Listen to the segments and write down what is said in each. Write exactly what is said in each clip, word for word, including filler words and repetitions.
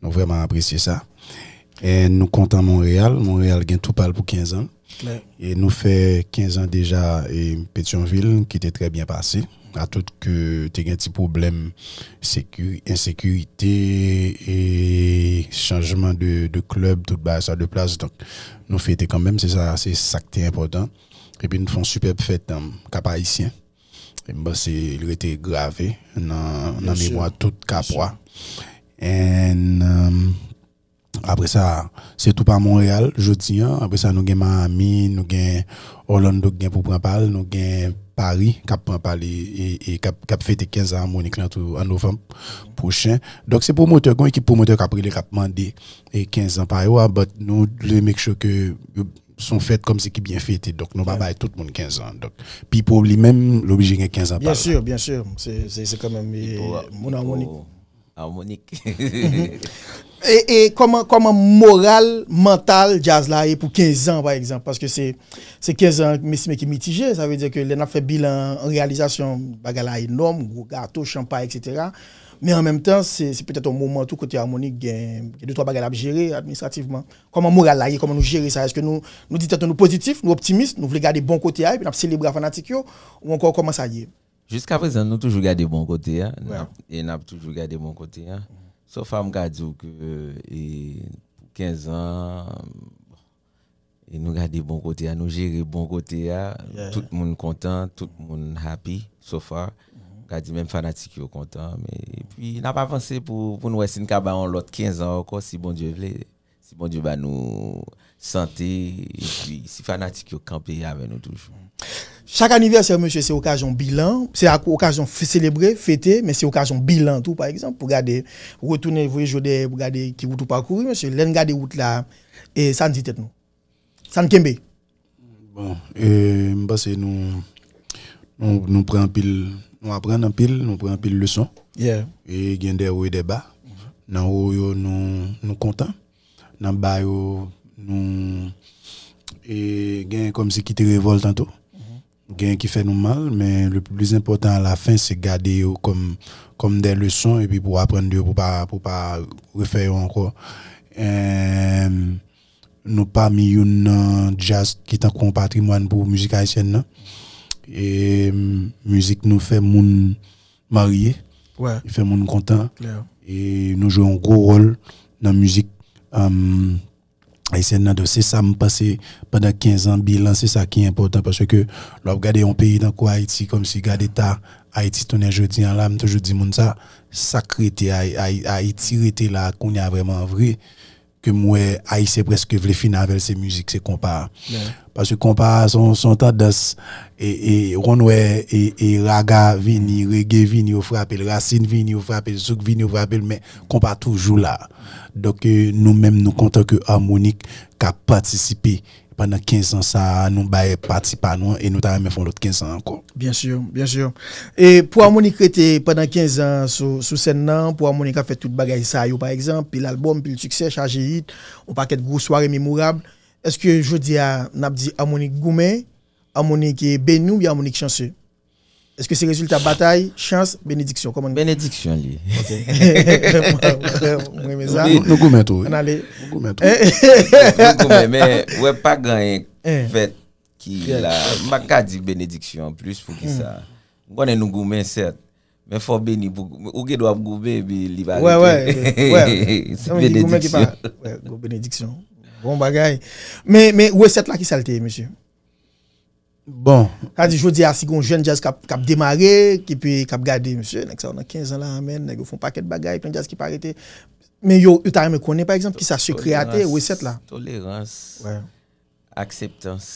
Nou vrèman apresye sa. E nou kontan Monreyal. Monreyal gen tou pa l pou kenz an. E nou fè kenz an deja e Petyonvil ki te trè byen pase. Atout ke te gen ti pwoblèm seki- ensekirite e chanjman de, de klèb, tout bagay sa de plas. Donk, nou fete kanmenm, se sa, se sa k te enpòtan. Epi nou fè yon sipèb fèt um, Kap Ayisyen. E m panse li rete grave nan, nan memwa tout Kapwa. And um, apre sa, se tou pa Monreyal jodi an. Apre sa, nou gen Miami, nou gen Orlando ki gen pou pran pa l, nou gen Paris k ap pran pa l e, e, e k ap, k ap fete kenz an Harmonik lan tou an novanm pwochen. Donk, se pwomotè, gen yon ekip pwomotè k ap rele, k ap mande e kenz an pa yo a, but nou vle make sure ke yo se yon fèt kòmsi ki byen fete. Donk, nou pa bay tout moun kenz an. Donk, Pipo li menm, li oblije gen kenz an pa l. Byen si, byen si. Se, se, se kanmenm e, moun Harmonik. Harmonik. E, e kòman, kòman moral, mantal djaz la ye pou kenz an, pa egzanp? Paske se, se kenz an, m estime ki mitije. Sa vle di ke lè n ap fè bilan reyalizasyon, bagay la enòm, gwo gato, chanpay, etsetera. Men an menm tan, se, se petèt yon moman tou kote Harmonik gen, gen de twa bagay l ap jere administrativman. Kòman moral la ye? Kòman nou jere sa? Èske nou, nou di tèt nou, nou pozitif, nou optimis, nou vle gade bon kote a, epi n ap selebre a fanatik yo? Ou ankò kòman sa ye? Jiskaprezan, nou toujou gade bon kote a. N ap, e n ap toujou gade bon kote a. So far, m ka di w ke e, pou kenz an, e nou gade bon kote a, nou jere bon kote a. Tout moun kontan, tout moun happy, so far. M ka di menm fanatik yo kontan. Men, epi, n ap avanse pou, pou n wè si n ka bay yon lòt kenz an ankò, si Bondye vle. Si Bondye ba nou sante, epi si fanatik yo kanpe avè nou toujou. Chak anivèsè, mesye, se okazyon bilan, se ak okazyon f- selebre, fete, men se okazyon bilan tou, pa egzanp, pou gade, retounen voye je w dèyè, pou gade ki wout ou pakouri, mesye. Lè n gade wout la, e sa n di tèt nou? Sa n kenbe? Bon, e, m panse nou, nou, nou pran anpil, nou aprann anpil, nou pran anpil leson. E gen de wo e de ba. Nan wo yo, nou, nou kontan. Nan ba yo, nou, e gen kòmsi ki te revòltan tou. Gen ki fè nou mal, men le plis enpòtan a la fen, se gade yo kòm, kòm de leson, epi pou aprann de yo, pou pa, pou pa refè yo ankò. Em, nou pami youn nan djaz ki tankou yon patrimwàn pou mizik ayisyèn nan. E, m, mizik nou fè moun marye, li fè moun kontan. E nou jwe yon gwo wòl nan mizik, em, ayisyèn nan. Donk, se sa m panse pandan kenz an, bilan, se sa ki enpòtan, paske lè w ap gade yon peyi tankou Ayiti, kòmsi gade ta Ayiti tounen jodi an la, m toujou di moun sa, sa k rete Ay- Ay- Ayiti rete la kounye a vrèman vre, ke m wè Ayisyen prèske vle fini avè l, se mizik, se konpa a. Paske konpa a se yon, se yon tandans, e, e, w konn wè, e, e, raga vini, rege vini, yo frape l, rasin vini, yo frape l, zouk vini, yo frape l, men konpa toujou la. Donk, e, nou menm, nou kontan ke Harmonik ka patisipe pandan kenz an sa a, nou bay pati pa nou an, e nou ta renmen fè yon lòt kenz an ankò. Byen si, byen si. E pou Harmonik rete pandan kenz an sou, sou sèn nan, pou Harmonik ap fè tout bagay sa yo, pa egzanp, pil albòm, pil siksè, chaje hit, yon pakèt gwo sware memorab, èske jodi a, n ap di Harmonik goumen, Harmonik beni oubyen Harmonik chanse? Èske se rezilta batay, chans, benediksyon? Kòman nou... Benediksyon li ye. Ok. Mwen renmen sa. Nou, nou goumen tou, wi. Ann ale. Nou goumen tou. Nou goumen, men, wè, pa gen anyen k fèt ki la. M pa ka di benediksyon plis, poukisa? M konnen nou goumen, sèt. Men fò w beni pou, ou gen dwa ap goumen, epi li pa rete. Wè, wè, wè. Se benediksyon. Wè, gwo benediksyon. Bon bagay. Men, men resèt la, ki sa l te ye, mesye? Bon. Sa di, jodi a, si gen yon jèn djaz k ap, k ap demare, ki pe, k ap gade, mesye, nèg sa yo nan kenz an la, men, nèg yo fè yon pakèt bagay, plen djaz ki pa rete. Men yo, yo ta renmen konnen, pa egzanp, ki sa sekrè a te, resèt la. Tolerans. Wè. Akseptans.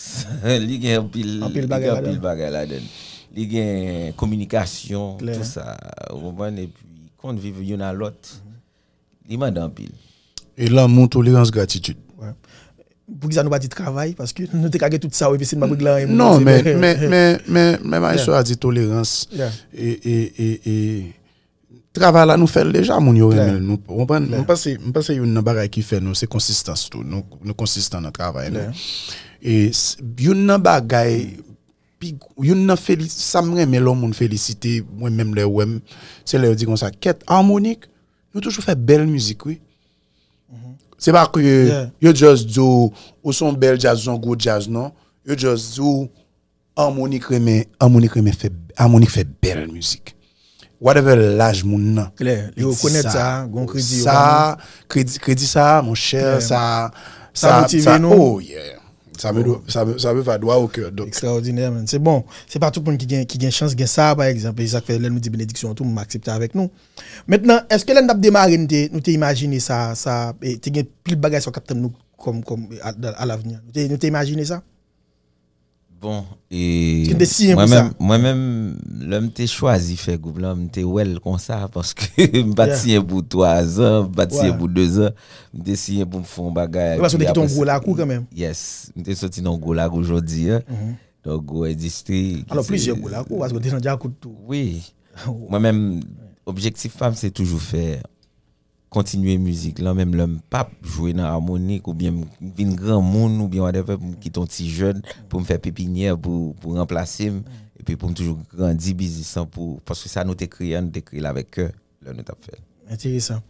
Li gen anpil, li gen anpil bagay ladan l. Li gen kominikasyon, tou sa. Ou konprann? Epi, konn viv youn a lòt. Li mande anpil. E lanmou, tolerans, gratitid. Wè. Poukisa nou pa di travay? Paske nou te ka gen tout sa yo, epi si n pa regle anyen, pou nou di, men, men, men, men, men maestro a di tolerans. E, e, e, e, travay la, nou fè l deja, moun yo renmen l. Nou, w konprann? M panse, m panse youn nan bagay ki fè nou, se konsistans tou. Nou, nou konsistan nan travay nou. E s- youn nan bagay, pi, youn nan feli- sa m renmen lè yon moun felisite, mwen menm lè yo wè m, se lè yo di konsa, kèt, Harmonik, nou toujou fè bèl mizik, wi. Se pa ke yo just di w, ou se yon bèl djaz, ou se yon gwo djaz, non. Yo just di w, Harmonik renmen, Harmonik renmen fè, Harmonik fè bèl mizik. Whatever laj moun nan. Klè, li rekonèt sa, gon kredi yo ba nou. Sa, kredi, kredi sa, monchè, sa, sa motive nou. Oh, yeah. Sa me, sa me, sa me va droit au cœur. Donc. Ekstraòdinè, man. Se bon. Se pa tout moun ki gen, ki gen chans gen sa, pa egzanp. E sa k fè lè nou di benediksyon an tou, m aksepte avèk nou. Mentnan, èske lè n t ap demare, nou te, nou te imajine sa, sa, e, te gen pil bagay sa k ap tann nou kòm, kòm, a, a lavni? Nou te, nou te imajine sa? Bon, e mwen menm, mwen menm, lè m te chwazi fè gwoup lan, m te wè l konsa, paske m pa t siyen pou twa zan, m pa t siyen pou de zan, m te siyen pou m fè yon bagay. Paske w te kite yon gwo lakou kanmenm. Yes, m te soti nan yon gwo lakou jodi a, nan yon gwo endistri. Alò, plizyè gwo lakou, paske w te nan Djakout tou. Wi. Mwen menm, objektif pa m, se toujou fè kontinye mizik lan, menm lè m p ap jwe nan Harmonik, oubyen m vin granmoun, oubyen whatever, pou m kite yon ti jèn, pou m fè pepinyè, pou, pou ranplase m, epi pou m toujou grandi biznis lan, pou, paske sa nou te kreye a, nou te kreye l avèk kè, lè nou t ap fè l. Enteresan.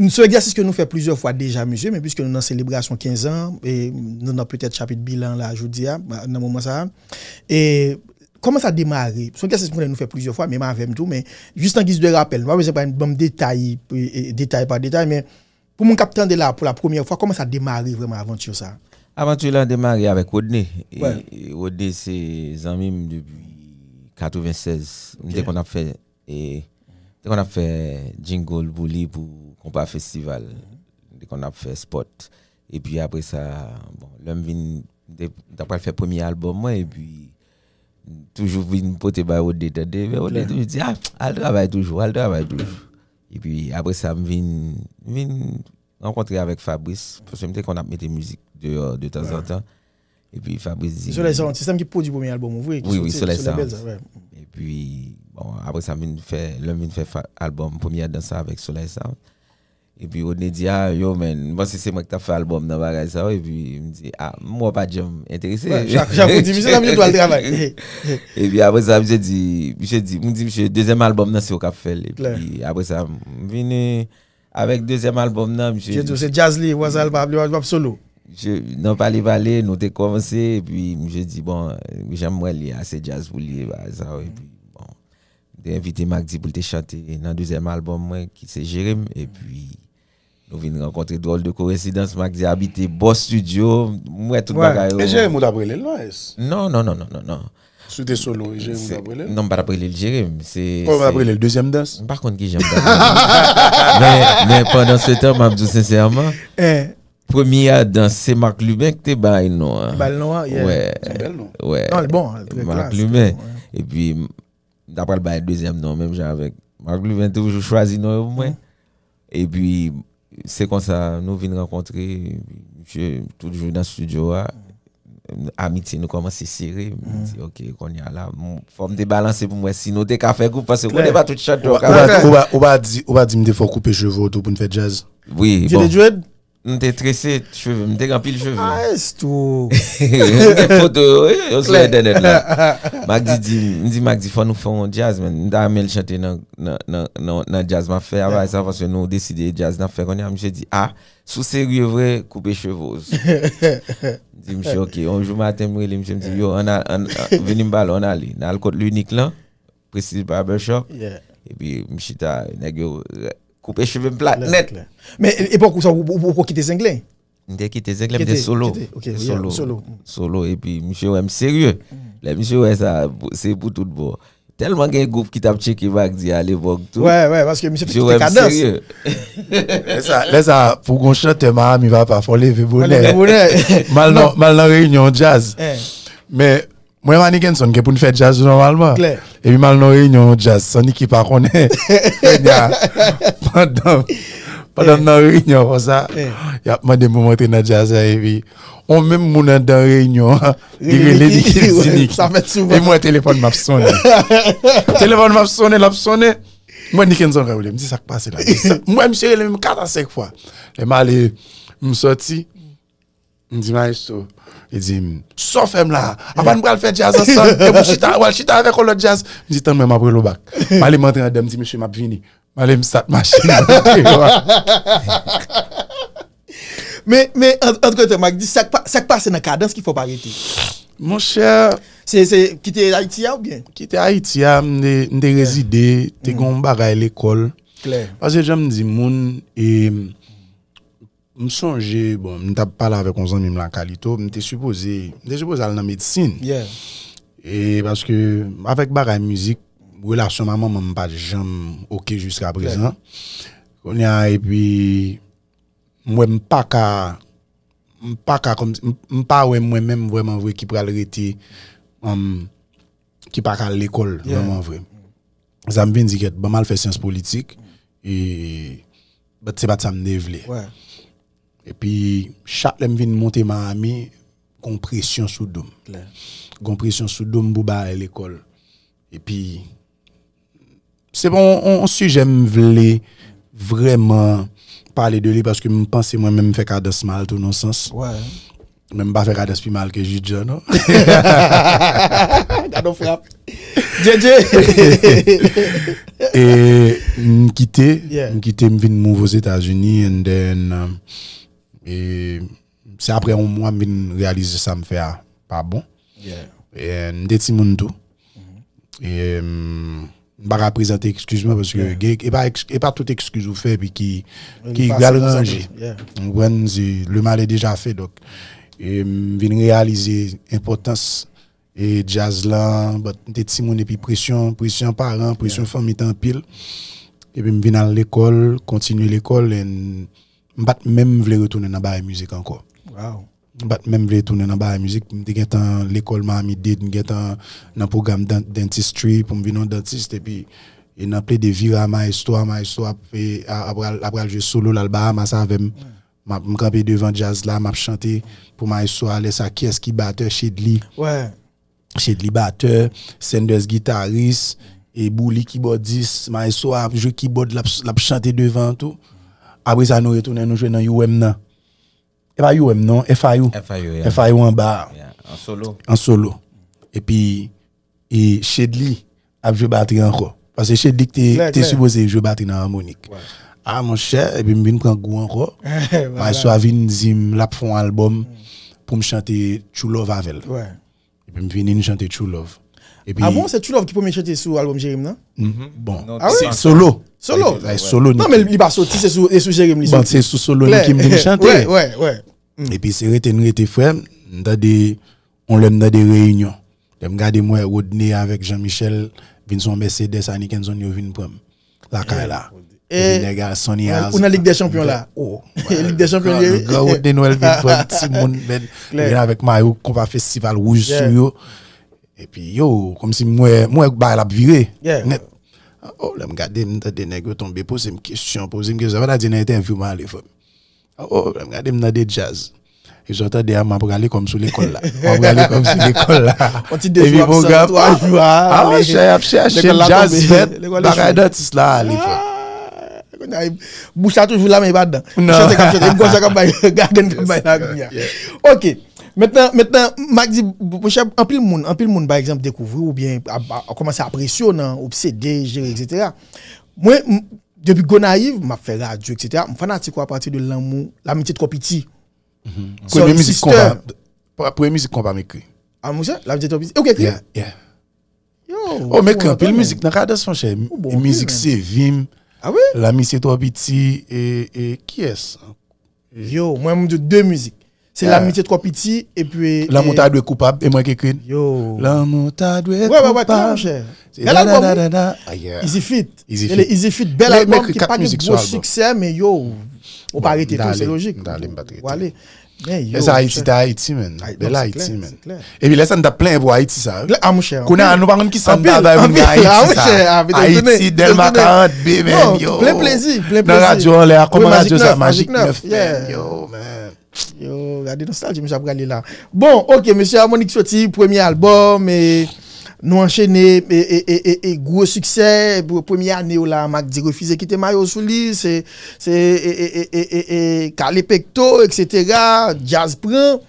Sou egzèsis ke nou fè plizyè fwa deja, mesye, men piske nou nan selebrasyon kenz an, e nou nan petèt chapit bilan la jodi a, nan moman sa a, e Kòman sa demare? Se yon kesyon pou nou fè plizyè fwa, menm avè m tou, men jis an giz de rapèl, nou pa bezwen pa ban m detay, e, e, detay pa detay, men pou moun k ap tande la pou la premyè fwa, kòman sa demare vrèman avanti sa? Avanti la demare avèk Rodney. E, e, Rodney se zanmi m depi katrevennsèz. M te konn ap fè, e, m te konn ap fè jingle pou li pou Konpa Festival. M te konn ap fè spot. Epi apre sa, bon, lè m vin, m te, m t ap pral fè premye albòm mwen, epi toujou vin pote bay Rodney tande, men Rodney toujou di, "Ah, al travay toujou, al travay toujou." Epi apre sa, m vin, m vin rankontre avèk Fabrice, paske m te konn ap mete mizik deyò de tanzantan. Epi Fabrice di, Solèy Sound, se sa m ki pwodui premye albòm ou vre, ki soti, Solèy Bèl sa, wi. Epi, bon, apre sa, m vin fè, lè m vin fè fa-, albòm Premyè Dans avèk Solèy Sound. Epi Rodney di, "Ah, yo, man, m panse se mwen ki t ap fè albòm nan bagay sa yo." Epi m di, "Ah, m wè w pa t janm enterese." Chak, chak ou di, "Misye, nan misye dwe al travay." Epi apre sa, misye di, misye di, m di, "Misye, dezyèm albòm nan, se ou k ap fè l." Epi apre sa, m vini avèk dezyèm albòm nan, misye di, "Se djaz li, wè sa, l pa, li pa, li p ap solo." Misye, nan pale, pale, nou te kòmanse, epi misye di, "Bon, jan m wè li a, se djaz pou li ye, bagay sa yo." Epi, bon, m te envite Mack D pou l te chante nan dezyèm albòm mwen, ki se Jere m, epi nou vin rankontre, dròl de koyensidans, Mack D abite bò estidyo, m wè tout bagay yo. E Jere m ou t ap rele l, non, es? Non, non, non, non, non, non. Si w te solo, e Jere m ou t ap rele l? Non, m pa t ap rele l Jere m, se... Kòman w t ap rele l, dezyèm dans? M pa konn kijan m t ap rele l. Men, men pandan se tan, m ap di w sensèman, premye a dans, se Marc Lubin ki te bay non an. Bay non an, yeah. Wè. Se bèl non. Wè. Non, li bon, li trè klas, li trè bon, wè. Epi, m ta pral bay dezyèm non, menm jan avèk Marc Lubin, toujou chwazi non yo pou mwen. Epi, se konsa nou vin rankontre, misye toujou nan estidyo a. Amitye nou kòmanse sere. M di, "Ok, kounye a la, m, fò m te balanse pou m wè si nou te ka fè gwoup," paske konnen pa tout chantè yo ka fè gwoup. Ou pa, ou pa, ou pa di, ou pa di m te fè w koupe cheve w tou pou n fè djaz? Wi, bon. Ou te dread? M te trese cheve, m te gen anpil cheve. Maestro! M gen foto yo, wi, yo sou entènèt la. Mack D di, m di Mack D, "Fò nou fè yon djaz, man." M ta renmen l chante nan, nan, nan, nan, nan djaz m ap fè a, bagay sa, paske nou deside djaz n ap fè kounye a. Misye di, "Ah, si w serye vre, koupe cheve w." M di misye, "Ok." Yon jou maten, m rele misye, m di, "Yo, ann al, ann, ann, vini m pale w, ann ale." N al kot L'Unique lan, Prestige Barbershop. Epi m chita, nèg yo koupe cheve m plat nèt. Men e-, epòk ou sa, ou, ou, ou poko kite Zenglen? M te kite Zenglen, m te solo. Kite, kite, ok, yeah, solo. Solo. Solo, epi misye wè m serye. Lè misye wè sa, se pou tout bon. Tèlman gen gwoup ki t ap tcheke Mack D a lepòk tou. Wè, wè, paske misye te kite kadans. Misye wè m serye. Lè sa, lè sa, pou gon chantè Miami, papa, fò leve bonè. Fò leve bonè. M al nan, m al nan reyinyon djaz. Men, mwen, Manikenson, gen pou n fè djaz nòmalman. Klè. Epi m al nan reyinyon djaz, san Niki pa konnen. Kounye a, pandan, pandan m nan reyinyon konsa, y ap mande m pou m antre nan djaz la, epi on menm moun anndan reyinyon an, li rele Niki, li di Niki. Sa fèt souvan. E m wè telefòn m ap sonnen. Telefòn m ap sonnen, l ap sonnen. M wè Nikenson ka rele m, m di, "Sa k pase la?" M wè misye rele m kat a senk fwa. Lè m ale, m sòti, m di, "Maestro." Li di m, "Sa w fè m la a? Apa n pral fè djaz ansanm? Epi w chita, w al chita avèk yon lòt djaz?" M di, "Tann mwen, m ap rele w back." M ale, m antre anndan, m di, "Mesye, m ap vini." M ale, m stat machin nan deyò a. Men, men, an- antretan, Mac di, sa k pa- sa k pase nan Kadans ki fè w pa rete? Monchè, Se, se, kite Ayiti a oubyen? Kite Ayiti a, m te, m te rezide, te gen yon bagay lekòl. Klè. Paske jan m di moun, e, m sonje, bon, m t ap pale avèk yon zanmi m la, Kalito, m te sipoze, m te sipoze al nan medsin. Yeah. E paske, avèk bagay mizik, relasyon m a manman m pa t janm oke jiska prezan. Kounye a, epi, m wè m pa ka, m pa ka kòm, m, m pa wè mwen menm vrèman vre ki pral rete, um, ki pa ka al lekòl Yeah. vrèman vre. Sa m vin di kèt, ban m al fè syans politik, e, but se pa t sa m te vle. Ouais. Epi, chak lè m vin monte Miami, gon presyon sou do m. Klè. Gon presyon sou do m pou bagay lekòl. Epi, se pa yon, yon, yon sijè m vle vrèman pale de li paske m panse mwen menm m fè Kadans mal tou nan sans. Ouais. Men m pa fè Kadans pi mal ke Jidjan, non. Gade yon frap. Djedje. E m kite, Yeah. m kite m vin move Ozetazini, and then, um, e se apre yon mwa m vin reyalize sa m fè a pa bon. Yeah. E m te timoun tou. E m pa ka prezante ekskiz mwen paske Yeah. gen- e pa eks- e pa tout ekskiz ou fè epi ki ki Efase pral konsa ranje. tou. Yeah. Ou konprann, se le mal est déjà fait, donk e m vin reyalize enpòtans e djaz la, but m te timoun epi presyon, presyon paran, presyon fanmi te anpil. Epi m vin al lekòl, kontinye lekòl, and m pa t menm vle retounen nan bagay mizik ankò. Wow. M pa t menm vle tounen nan bagay mizik. M te gentan lekòl Miami Dade, m gentan nan pwogram dan- dentistry pou m vin yon dentist. Epi, e nan plede vire a maestro a, maestro ap, e, a- ap al- ap al jwe solo, l al Bahamas avè m. M ap- m kanpe devan djaz la, m ap chante pou maestro a. Lè sa, kiyès ki batè? Shedly. Ouais. Shedly batè, Sanders gitaris, e Bouli kibòdis, maestro a ap jwe kibòd, l ap, l ap chante devan tou. Apre sa, nou retounen, nou jwe nan U M nan. E pa U M non, F I U. F I U, yeah. F I U anba a, Yeah, an solo. an solo. Epi, e Shedly ap jwe batri ankò. Paske Shedly ki te, Klè, te klè. sipoze jwe batri nan Harmonik. A, monchè, epi m vin pran gou ankò. Maestro a vin di m l ap fè yon albòm pou m chante True Love avè l. Ouais. Epi m vini m chante True Love. Epi, Ah bon, se True Love ki premye chante sou albòm Jerem nan? Bon, Non, Ah se oui? solo. Solo? Se solo. Non, men li pa soti, se sou, e sou Jerem li Bon, soti. se sou solo Nicky m vin chante. Ouais, ouais, ouais. Epi se rete n rete, frè m. M tande, yon lè m tande Reyinyon. Lè m gade, m wè Rodney avèk Jean Michel vin sou yon Mercedes, Anikenson yo vin pran m lakay la. Eh, Epi nèg a Sonny ou nan- House. ou nan Lig dè Chanpyon la. Oh, Lig dè Chanpyon li ye. Gran Rodney Noël vin pran m, timoun, men Klè. vin avèk mayo konpa festival wouj Yeah. sou yo. Epi yo, kòmsi m wè, m wè bagay la ap vire. Yeah. Nèt. Oh, lè m gade, m tande nèg yo tonbe poze m kesyon, poze m kesyon. Sa vle di nan entèvyou m ale, frè m. Oh, lè m gade, m tande djaz. E sa w tande a, m ap rale kòm sou lekòl la. M ap rale kòm sou lekòl la. On ti de jou absan, twa jou, Ah, ale. chè, ap chèche Lekòl la djaz tonbe. fèt. Lekòl la Bagay echwe. Dantis la, ale, frè. Ah, kounye a, bouch la toujou la, men e pa dan. Non. Chante k ap chante, gòj la k ap bay, gagann k ap bay la kounye a. Ok. Mentnan, mentnan, Mac di, monchè, anpil moun, anpil moun, pa egzanp, dekouvri w oubyen ap- ap- kòmanse apresye w nan obsede, jere, et cetera. Mwen, m- depi Gonayiv, m ap fè radyo, et cetera. M fanatik ou apati de lanmou, lamitye twò piti. Premye mizik konpa, pre- premye mizik konpa m ekri. Ah, monchè, lamitye twò piti. Ou ki ekri? Yeah, yeah. Yo, Oh, m ekri bon, anpil bon. Mizik nan Kadans, monchè. Ou bon E mizik anpil, se vi m. Ah oui? Lamitye twò piti, e, e kiyès? Yo, mwen, m di de mizik. Se Yeah. Lamitye twò piti, epi. Lanmou e- ta dwe koupab, e mwen ki ekri l. Yo. Lanmou ta dwe Ouais, ouais, ouais, koupab. monchè. Se Bèl da, albòm, da, wi. Da, da. Ah, yeah. Easy Fit. Easy Ele Fit. Easy Fit, bèl Men- albòm men ki kat pa gen mizik gwo sou albòm. siksè, men yo, ou pa Bon, rete m ta tou, se ale, lojik. m ta ale, m pa t rete. Ou ale. Men yo, Men sa Ayiti, monchè. ta Ayiti, menn. Ay, Bèl non, se Ayiti, klè, menn. Se klè. Epi lè sa, n t ap plenyen pou Ayiti, sa. Klè, ah, monchè. Kounye a, nou pa konn ki sa n ta bay moun nan Ayiti, sa. Ayiti, Dèlma karant B, menn, yo. Plen plezi, plen Nan plezi. radyo anlè a, kòman Wi, radyo sa? Majik Majik nèf, nèf, yeah. menn, yo, menn. Yo, gade nostalji, misye ap rale la. Bon, ok, mesye Harmonik soti, premye albòm, e nou anchene, e, e, e, e, e gwo siksè, pre- premye ane yo la, Mac di refize kite mayo sou li, se, se, e, e, e, e, e, e, kale pekto, et cetera, djaz pran,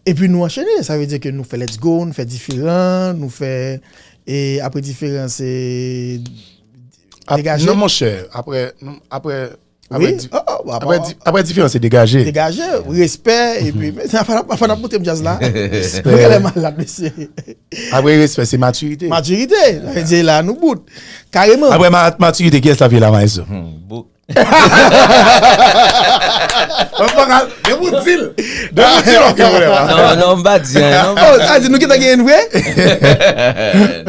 epi nou anchene, sa vle di ke nou fè Let's Go, nou fè Diferan, nou fè, e apre Diferan, se Ap- Degaje. Non, monchè, apre, nou- apre, apre Wi, di- oh, oh, Apre, di- apre diferans, se degaje. Degaje, respè, epi, men, sa fè n ap montre m djaz la. Nou genlè malad, mesye. Apre respè, se matirite. Matirite, sa vle di la, nou bout. Kareman. Apre ma- matirite, kiyès l ap ye la, maestro? Hmm, bouk. Mwen pa ka, depi w di l. Depi w di l, ok, whatever. Non, non, m pa di anyen, non. Oh, sa di nou gentan genyen vre?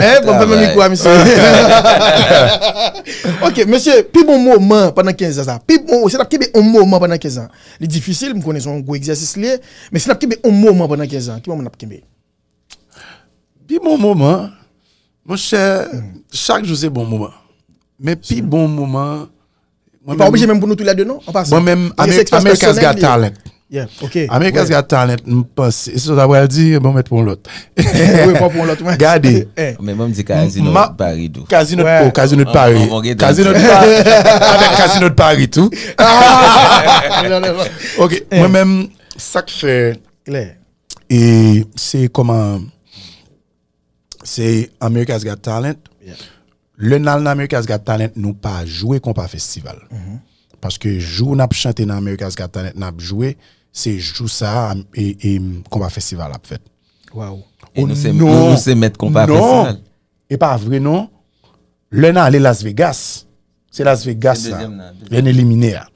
Hein, bon, fè men mikwo a, mesye. Ok, mesye, pi bon moman pandan kenz an sa. Pi bon, si n ap kenbe yon moman pandan kenz an. Li difisil, m konnen se yon gwo egzèsis li ye, men si n ap kenbe yon moman pandan kenz an, ki moman n ap kenbe? Pi bon moman, monchè, chak jou se bon moman. Men pi bon moman, mwen menm. Li pa oblije menm pou nou toulède, non, an pasan. Mwen menm, America's Got Talent. Yeah, ok. America's Got Talent, m panse, e sa w ta pral di, bon, mèt pou yon lòt. Wi, pran pou yon lòt, wi. Gade. Men mwen m di Casino de Paris tou. Casino de, oh, Casino de Paris. Casino de Paris. Avèk Casino de Paris tou. Ok, mwen menm, sa k fè, e se kòman, se America's Got Talent. Lè n al nan America's Got Talent, nou pa jwe konpa festival. Paske jou n ap chante nan America's Got Talent, n ap jwe, se jou sa a, e, e konpa festival ap fèt. Wow. E nou se, nou, nou se mèt konpa festival. E pa vre, non. Lè n ale Las Vegas, se Las Vegas la. Lè n elimine a.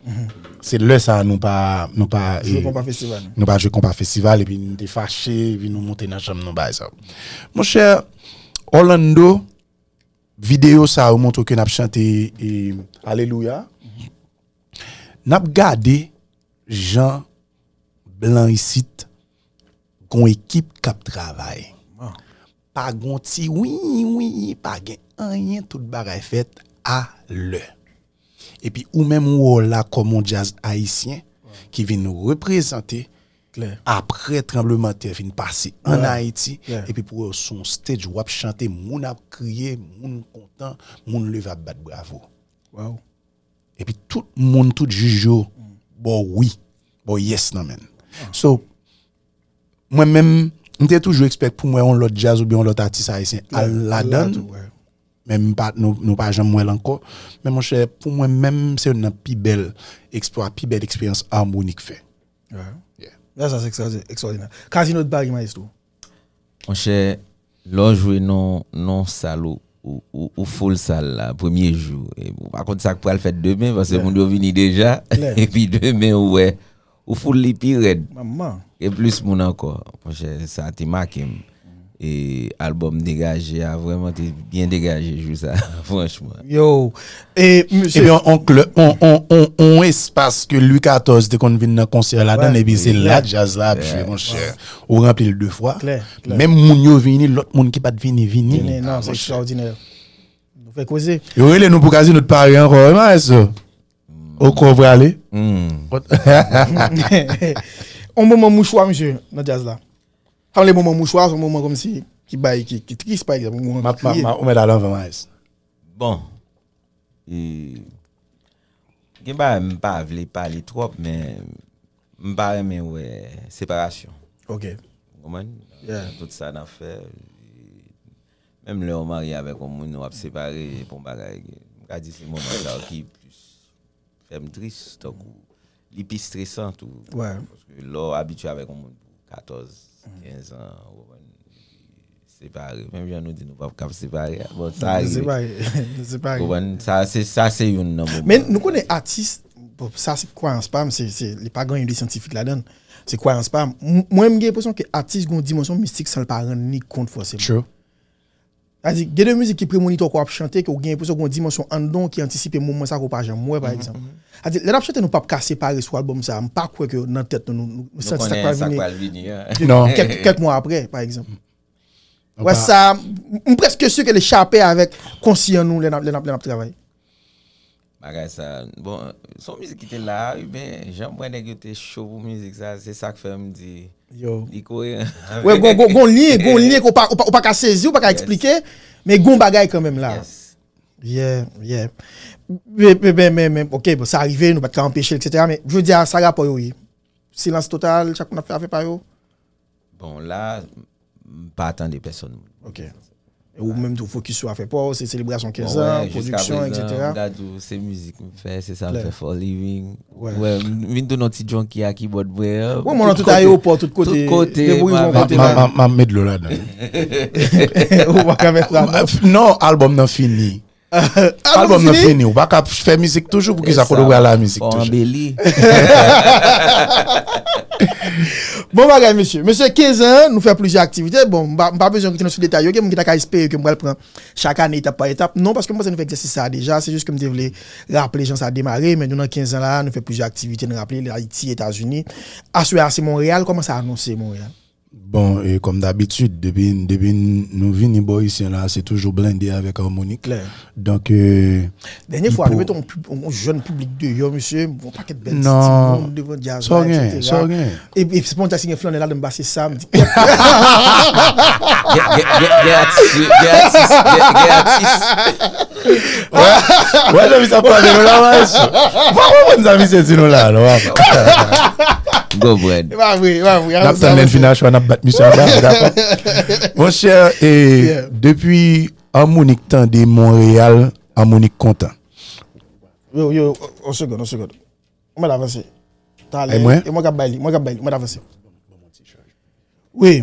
Se lè sa a nou pa, nou pa, nou pa jwe konpa festival, epi nou te fache, epi nou monte nan chanm nou, bagay sa. Monchè, Orlando, videyo sa yo montre ke n ap chante, e, Alelouya. N ap gade jan blan isit gon ekip k ap travay. Pa gon ti wi, wi, pa gen anyen, tout bagay fèt a lè. Epi ou menm ou wè w la kòm yon djaz ayisyen ki vin reprezante apre tranblemanntè fin pase ann Ayiti, epi pou wè w sou yon stage, w ap chante, moun ap kriye, moun kontan, moun leve ap bat bravo. Epi tout moun, tout jij yo ba w wi, ba w yes nan men l. So, mwen menm, m te toujou expect pou m wè yon lòt djaz oubyen yon lòt atis ayisyen al ladan l. Men m pa, nou, nou pa janm wè l ankò. Men monchè, pou mwen menm, se youn nan pi bèl eksplwa, pi bèl eksperyans Harmonik fè. Yeah. Sa, sa se ekstraòdinè. Casino de Paris, maestro. Monchè, lè w jwe nan, nan sal ou, ou, ou, ou full sal la, premye jou. E ou pa konn sa k pral fèt demen, paske moun yo vini deja. Epi demen, ou wè, ou full li pi rèd. Gen plis moun ankò. Monchè, sa te make m. E albòm Degaje a vrèman te byen degaje jou sa, franchman. Yo, e, mesye. Ebyen, on klè-, on, on, on, on espas ke Louis quatorze te konn vin nan konsè ladan l, epi se la djaz la ap jwe, monchè. Ou ranpli l de fwa. Menm moun yo vini, lòt moun ki pa t vini, vini. Non, se ekstraòdinè. Nou fè koze. Yo rele nou pou Casino de Paris ankò, wi, maestro. Ou kwè w prale? On moman mouchwa, mesye, nan djaz la. Sa vle moman mouchwa, se yon moman kòmsi ki bay, ki, ki tris, pa egzanp, yon moman ki kriye. Ou mèt al anvan, maestro. Bon. E, gen bagay m pa vle pale twòp, men m pa renmen wè separasyon. Ok. Ou konprann? Nan tout sa n ap fè, menm lè w marye avèk yon moun, w ap separe, bon bagay, m ka di se moman sa yo ki plis fè m tris, tankou, li pi stresan tou. Paske lè w abitye avèk yon moun pou katòz, kenz an, ou konprann, separe. Menm jan nou di nou p ap kab separe a. Bon, sa rive. Nou separe. Nou separe. Ou konprann? Sa se, sa se youn nan moman. Men nou konnen atis, bon, sa se kwayans pa m, se, se, li pa gen anyen de syantifik ladan l. Se kwayans pa m. M-, mwen, m gen enpresyon ke atis gen yon dimansyon mistik san l pa rann li kont fòseman. True. Sa di, gen de mizik ki premonitè w, ke w ap chante, ke w gen enpresyon gen yon dimansyon anndan w ki antisipe moman sa ke w pa janm wè, pa egzanp. Sa di, lè n ap chante, nou p ap ka separe sou albòm sa, m pa kwè ke nan tèt nou, nou, nou, nou santi sa k pral vini. Non. Kèk, kèk mwa apre, pa egzanp. Wè sa, m, m prèske si ke li chape avèk konsyan nou lè n ap, lè n ap, lè n ap travay. Bagay sa, bon, se yon mizik ki te la, wi, men jan m wè nèg yo te cho pou mizik sa, se sa k fè m di, li koeran. Wè, gon, gon, gon lyen, gon lyen ke w pa, ou pa, ou pa ka sezi, ou pa ka eksplike, men gon bagay kanmenm la. Yeah, yeah. Men, men, men, men, men, ok, bon, sa rive, nou pa t ka anpeche l, et cetera, men jodi a, sa rapò yo ye? Silans total, chak moun ap fè afè pa yo? Bon, la, m pa tande pèsonn moun. Ok. Ou menm tou fokis sou afè pa w, se selebrasyon kenz an, pwodiksyon, etsetera. M ka di w, se mizik m fè, se sa m fè for living. Wè, m vin tounen yon ti junkie a kibòd mwen an. Mwen, mwen nan tout ayewopò, tout kote. Tout kote. M ap met dlo ladan. Ou pa ka fè sa, non? Non, albòm nan fini. Albòm nan fini, ou pa ka fè mizik toujou, poukisa kote ou pral la mizik toujou? Bon bagay, mesye. Mesye, kenz an, nou fè plizyè aktivite. Bon, m pa bezwen rete nan sou detay yo. Gen moun ki ta ka espere ke m pral pran chak ane, etap pa etap. Non, paske m panse nou fè egzèsis sa a deja. Se jis ke m te vle raple jan sa demare. Men nou nan kenz an la, nou fè plizyè aktivite, nou raple, Ayiti, Etazini. Aswè a, se Monreyal. Kòman sa anonse Monreyal? Bon, e kòm dabitid, depi, depi nou vini bò isi la, se toujou blende avèk Harmonik. Donk, e, Dènye fwa, nou mete yon, yon jèn piblik deyò, mesye, yon pakèt bèl ti moun devan djaz la, etsetera. E, e se pa yon djaz ki gen flannè ladan, m pase sa, m di, Gen, gen, gen, gen atis, gen, gen atis, gen, gen atis. Wè, wè, zanmi sa pale nou la, maestro. Ou pa konprann sa misye di nou la, non, papa. Go, Brad. E pa vre, e pa vre. N ap tann lè n fin a chwa, n ap bat misye anba, dakò? Monchè, e, depi Harmonik tande Monreyal, Harmonik kontan. Yo, yo, yon segonn, yon segonn. Ou mèt avanse. Talè, e mwen k ap bay li, mwen k ap bay li, ou mèt avanse. Wi.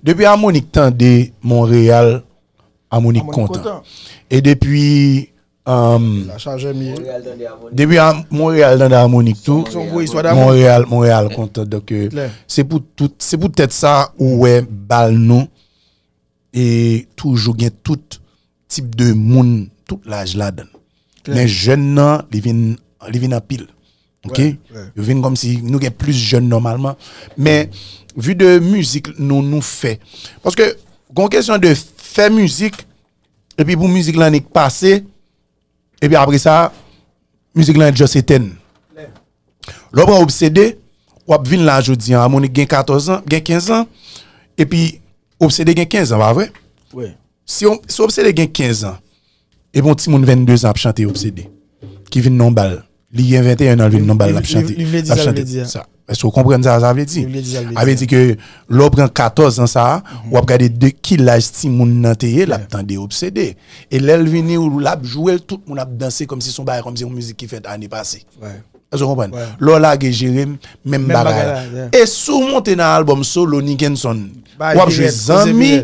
Depi Harmonik tande Monreyal, Harmonik kontan. E depi, um, depi Monreyal tande Harmonik tou, Monreyal, Monreyal kontan. Donk, e, se pou tout, se poutèt sa ou wè bal nou e toujou gen tout tip de moun, tout laj ladan l. Men jèn nan, li vin, li vin anpil. Ok? Yo vin kòmsi nou gen plis jèn nòmalman. Men, vi de mizik nou, nou fè. Paske, gon kesyon de fè mizik, epi pou mizik lan nik pase, epi apre sa, mizik lan just etèn. Lè w pran Obsede, w ap vin la jodi an, Harmonik gen katòz an, gen kenz an, epi Obsede gen kenz an, pa vre? Si, si Obsede gen kenz an, epi yon timoun venndezan ap chante Obsede, ki vin nan yon bal, li gen venteyen an, l vin nan yon bal, l ap chante, l ap chante sa. Èske w konprann sa sa vle di? Sa vle di ke lè w pran katòz an sa a, w ap gade de ki laj timoun nan te ye, l ap tande Obsede. E lè l vini, l ap jwe l, tout moun ap danse kòmsi se yon bagay, kòmsi se yon mizik ki fèt ane pase. Èske w konprann? Lè w lage Jere m, menm bagay la. E si w monte nan albòm solo Nickenson, w ap jwe Zanmi,